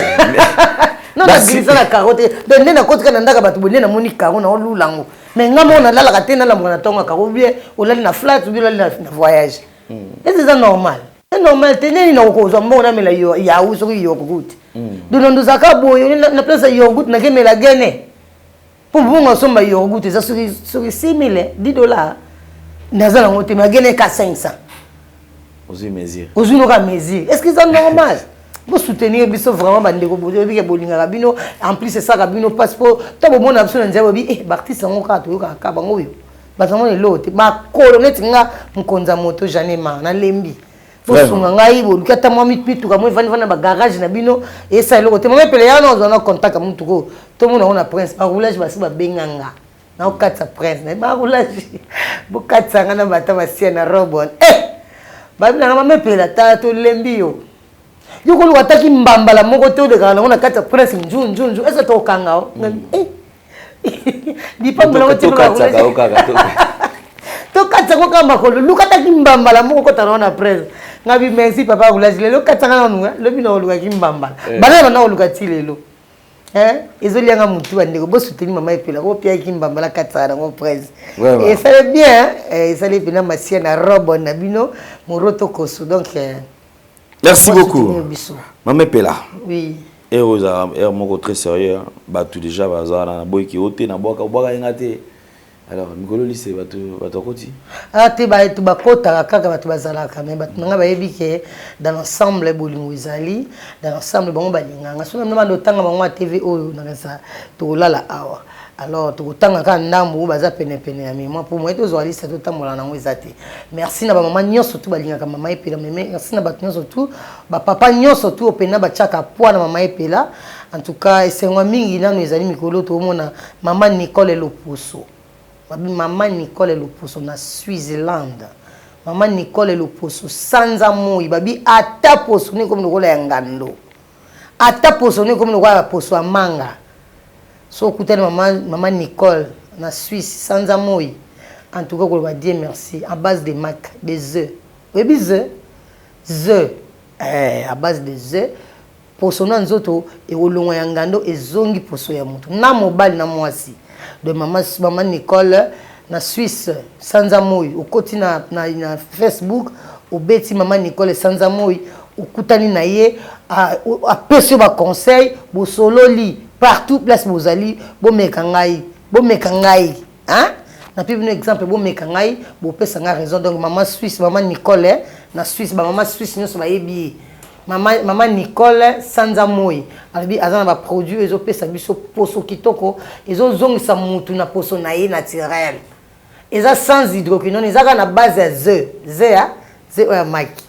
Non, naglissa na carreau te. Donc nde nakotika na ndako ya bato boye, nde namoni carreau na olula yango. Mais nga moko nalalaka te, nalamuka na ntongo ya carreau, bien olali na flat, bien olali na voyage. Ese eza normal? Eza normal te. Nini nakokozwa mbongo namela yaourt, soki yogourt? Donc nandozalaka boye na place ya yogourt, nakemela gene mpo mbongo asomba yogourt eza soki 6000, 10 $, naza nango te. Magene ka 500. Ozwi mesure. Ozwi noka mesure. Est ce que eza normal? Bosoutenir biso vraiment, bandeko. Boyebi ke bolingaka bino, en plus esalaka bino mpasi mpo to bomona biso na nzela. Boyebi eh, baartiste yango kaka toyokaka kaka bango oyo bazango eloko te, makolo neti nga mokonzi ya moto jane mar nalembi. Bosunga ngai, boluki ata mwa mituka mo evandi vandi na bagarage na bino, esala eloko te. Mama Epele ya wana ozwa na contact ya mutuka oyo tomona yango na Prince. Baroulage basi babenganga naokatisa Prince na baroulage, bokatisa nga na bata basia na robe wana. Eh, babinanga mama Epela, tala tolembi yo, yo koluka ataki mbambala moko te, olekaka nango na kati ya Prince njunjunju, ese tokanga o lipambola. Tokataka yo kaka. Tokatisa ngo kaka makolo, luka ataki mbambala moko, kota nango na Prince. Ngabi merci papa roulage, lelo katisanga nanu, lobi na olukaki mbambala. Bana banda koluka ti lelo ezolianga motu. Bandeko, bosuteni mama Epela, kopiaki mbambala, katisaka nango Prince, esali bien, esali mpena masia na robe na bino moroto koso. Donc Merci beaucoup, mama Epela. Oui. Ere ozala ere moko très sérieux. Bato déjà baza wana na boyiki o te, na bwaka obwaka yenga te. Alors mikolo lise bato, bato akoti. Ah te, bato bakotaka kaka, bato bazalaka. Mais bato na ngai bayebi ke dans l'ensemble bolingo ezali, dans l'ensemble bango balinganga. Soki na bando otanga bango ya TV oyo nakasa, tokolala awa. Alors tokotanga kaka ndambo oyo baza penepene ya mémoire, mpo moye tozwa liste totambola nango eza te. Merci na bamama nyonso tu balingaka mama Epela. Meme merci na bato nyonso tu, bapapa nyonso tu opena batiaka poids na mama Epela. En tout cas esengwa mingi. Nano ezali mikolo toomona mama Nicole Loposo, mama Nicole Loposo na Switzerland, mama Nicole Loposo sanza moi babi ata poso nini ekomi lokola ya ngando, ata poso nini ekomi lokola ya poso ya manga. So okutani mama Nicole na Suisse sanza moi, en tout cas koloba Dieu merci à base de mac des œufs. Oyebi œufs, œufs eh, à base des œufs, poso na nzoto ekolongwa ya ngando, ezongi poso ya motu na mobali na mwasi. De mama Nicole na Suisse sanza moi, okoti na Facebook, obeti mama Nicole sanza moi, okutani na ye, apesi yo baconseil, bosololi. Partout place bozali, bomeka ngai, bomeka ngai, hein? Napi bino exemple, bomeka ngai, bopesa ngai raison. Donc mama Suisse, mama Nicole na Suisse, bamama Suisse nyonso bayebi ye. Mama Nicole sanza moi alobi aza na baproduit ezopesa biso poso kitoko, ezozongisa mutu na poso na ye naturel. Eza sans hydroquinone, eza kaka na base ya ze ya ze oyo ya maki,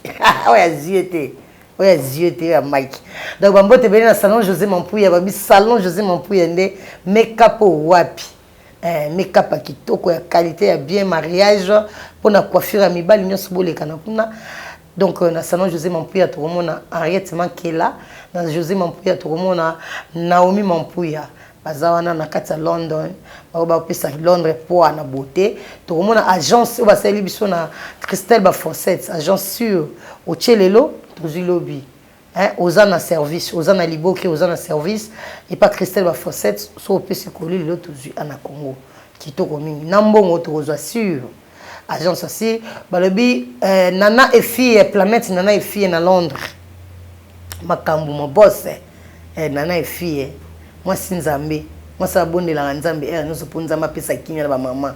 oyo ya zie te. Oyo ya yeux te, oyo ya mike. Donc bambote ebele na salon José Mampuya, babi salon José Mampuya nde make-up oyo wapi? Eh, make-up ya kitoko ya qualité ya bien mariage mpona coiffure ya mibali nyonso bolekana kuna. Donc na salon José Mampuya tokomona Henriette Mankela, na José Mampuya tokomona Naomi Mampuya. Baza wana na kati ya London, bao bapesa Londres poids na beauté. Tokomona agence oyo basaleli biso na Christelle Bafossette, agence sûre. Otie lelo tozwi lobi. Hein, oza na service, oza na liboke, oza na service et pas Christelle Bafossette, so opesi koli lelo tozwi ana Congo. Kitoko mingi. Na mbongo tokozwa sûr. Agence aussi balobi Nana et fille planète Nana et fille na Londres. Makambo mo boss Nana et fille mwasi Nzambe, mwasi abondelaka Nzambe nyonso mpo Nzambe apesa kimia na ba mama.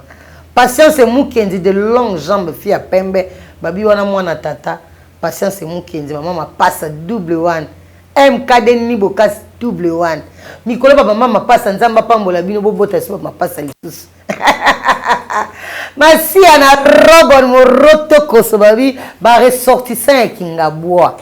Patience Mukendi de longue jambe fille ya pembe, babi wana mwana tata. Patience Mukendi mama mapasa double one. MKD Nibokas double one. Mikolo ba mama mapasa Nzambe apambola bino bobota so mapasa lisusu. Masia na Robon Moroto koso babi ba ressortissant ya Kingabwa.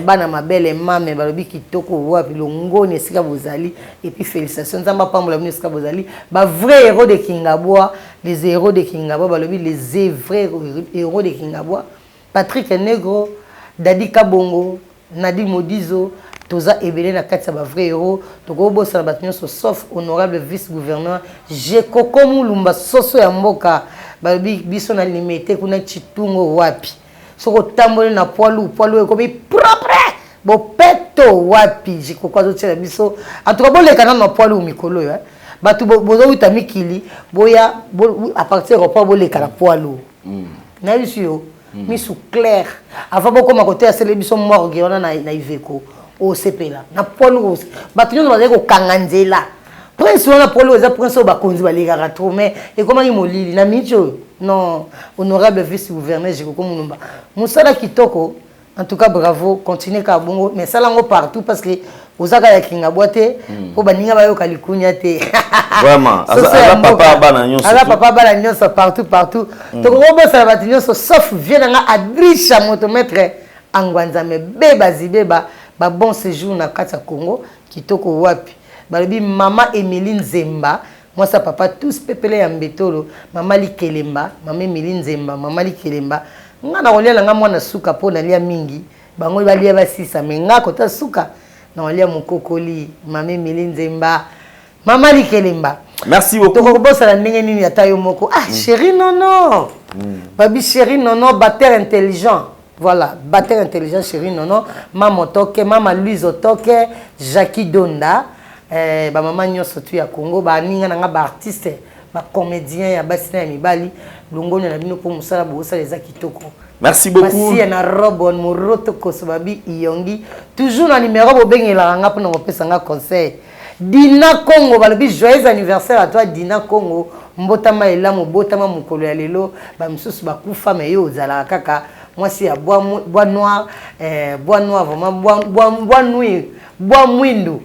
Bana mabele mame balobi kitoko wapi longoni esika bozali et puis félicitations Nzambe apambola bino esika bozali ba vrai héros de Kingabwa, les héros de Kingabwa balobi les vrais héros de Kingabwa. Patrick Negro, Dadi Kabongo, Nadi Modizo, toza ebele na kati ya ba vrai héros. Tokobosana bato nyonso sauf honorable vice-gouverneur Jekoko Mulumba soso ya mboka balobi biso na limete kuna Chitungo wapi. Soko otamboli na poilu, poilu ekomi propre bopeto wapi Jekoko azotiela biso. En tout cas boleka nano na poilu mikolo oyo, bato bozowuta mikili boya à partir ya aéroport boleka na poilu. Nayebi yo misu clair avant bokoma koteya sele biso morgue wana na Iveko osepela na poilu bato nyonso bazali kokanga nzela. Prince wana poilu eza prince oyo bakonzi balekaka trop mais ekomaki molili na miniti oyo. Non, honorable vice gouverneur Jekoko Mulumba, mosala kitoko. En tout cas bravo, continue kaka bongo, mais sala yango partout parce que ozaka ya Kingabwa te mpo baninga bayoka likunya te. Vraiment, aza papa bana nyonso. Aza papa bana nyonso partout partout. Tokokobosana bato nyonso sauf vie na nga Adrisha motomètre Angwanzame beba zibeba ba bon séjour na kati ya Congo kitoko wapi. Balobi mama Emilie Nzemba mwasa papa tous pepele ya mbetolo mama Likelemba, mama Emilie Nzemba, mama Likelemba. Nga na kolia na nga mwana suka po nalia mingi bango balia basisa me nga kota suka na kolia mokokoli mama Emilie Nzemba, mama Likelemba. Merci beaucoup. Tokobosana ndenge nini ata yo moko. Ah chéri nono. Babi chéri nono batteur intelligent. Voilà, batteur intelligent chéri nono, mama Otoke, mama Louise Otoke, Jackie Donda, ba mama nyonso tu ya Congo, ba ninga na nga ba artiste, ba comédien ya basi na ya mibali, longoni na bino po musala bosala eza kitoko. Merci beaucoup. Masiya na Robon Moroto koso babi Iyongi, toujours na numéro bobengelaka nga pona kopesa nga conseil. Dina Congo balobi joyeux anniversaire à toi Dina Congo, mbotama elamu botama mokolo ya lelo ba misusu bakufa mais yo ozalaka kaka mwasi ya bois, bois noir, bois noir vraiment bois, bois, bois nuit, bois mwindu.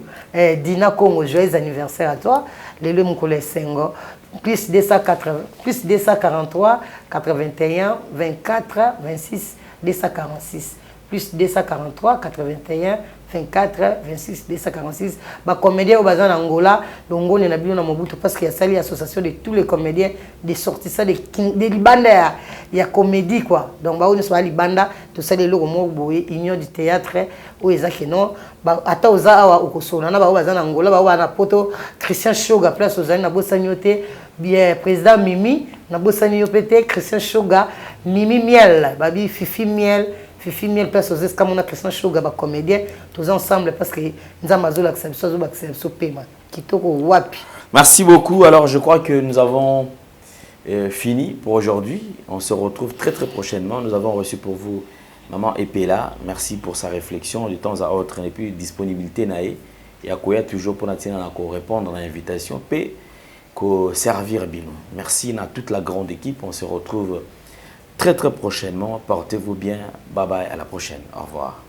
Dina Congo joyeux anniversaire à toi lelo mokolo ya esengo. Plus 280, plus 243 81 24 26 246, plus 243 81 24 26 246. Ba comédien oyo baza na Angola, longone na bino na Mobutu parce qu'il y a sali association de tous les comédiens des sortissants de King, de libanda ya comédie quoi. Donc ba oyo nyonso ba libanda tosali eloko moko boye union du théâtre oyo eza ke non, ba, ata oza awa okosona na ba oyo baza na Angola, ba oyo baza na Poto. Christian Shoga place ozali na bosani yo te, bien président Mimi na bosani yo pe te, Christian Shoga, Mimi Miel, babi Fifi Miel, Fifi Miel place oza esika mona Christian Shoga, ba comédien toza ensemble parce que Nzambe azolakisa biso, azobakisa biso pema kitoko wapi. Merci beaucoup. Alors je crois que nous avons fini pour aujourd'hui. On se retrouve très très prochainement. Nous avons reçu pour vous Maman Epela. Merci pour sa réflexion de temps à autre et puis disponibilité nae. Et à quoi toujours pour na répondre à l'invitation P ko servir bino. Merci à toute la grande équipe. On se retrouve très très prochainement. Portez-vous bien. Bye bye, à la prochaine. Au revoir.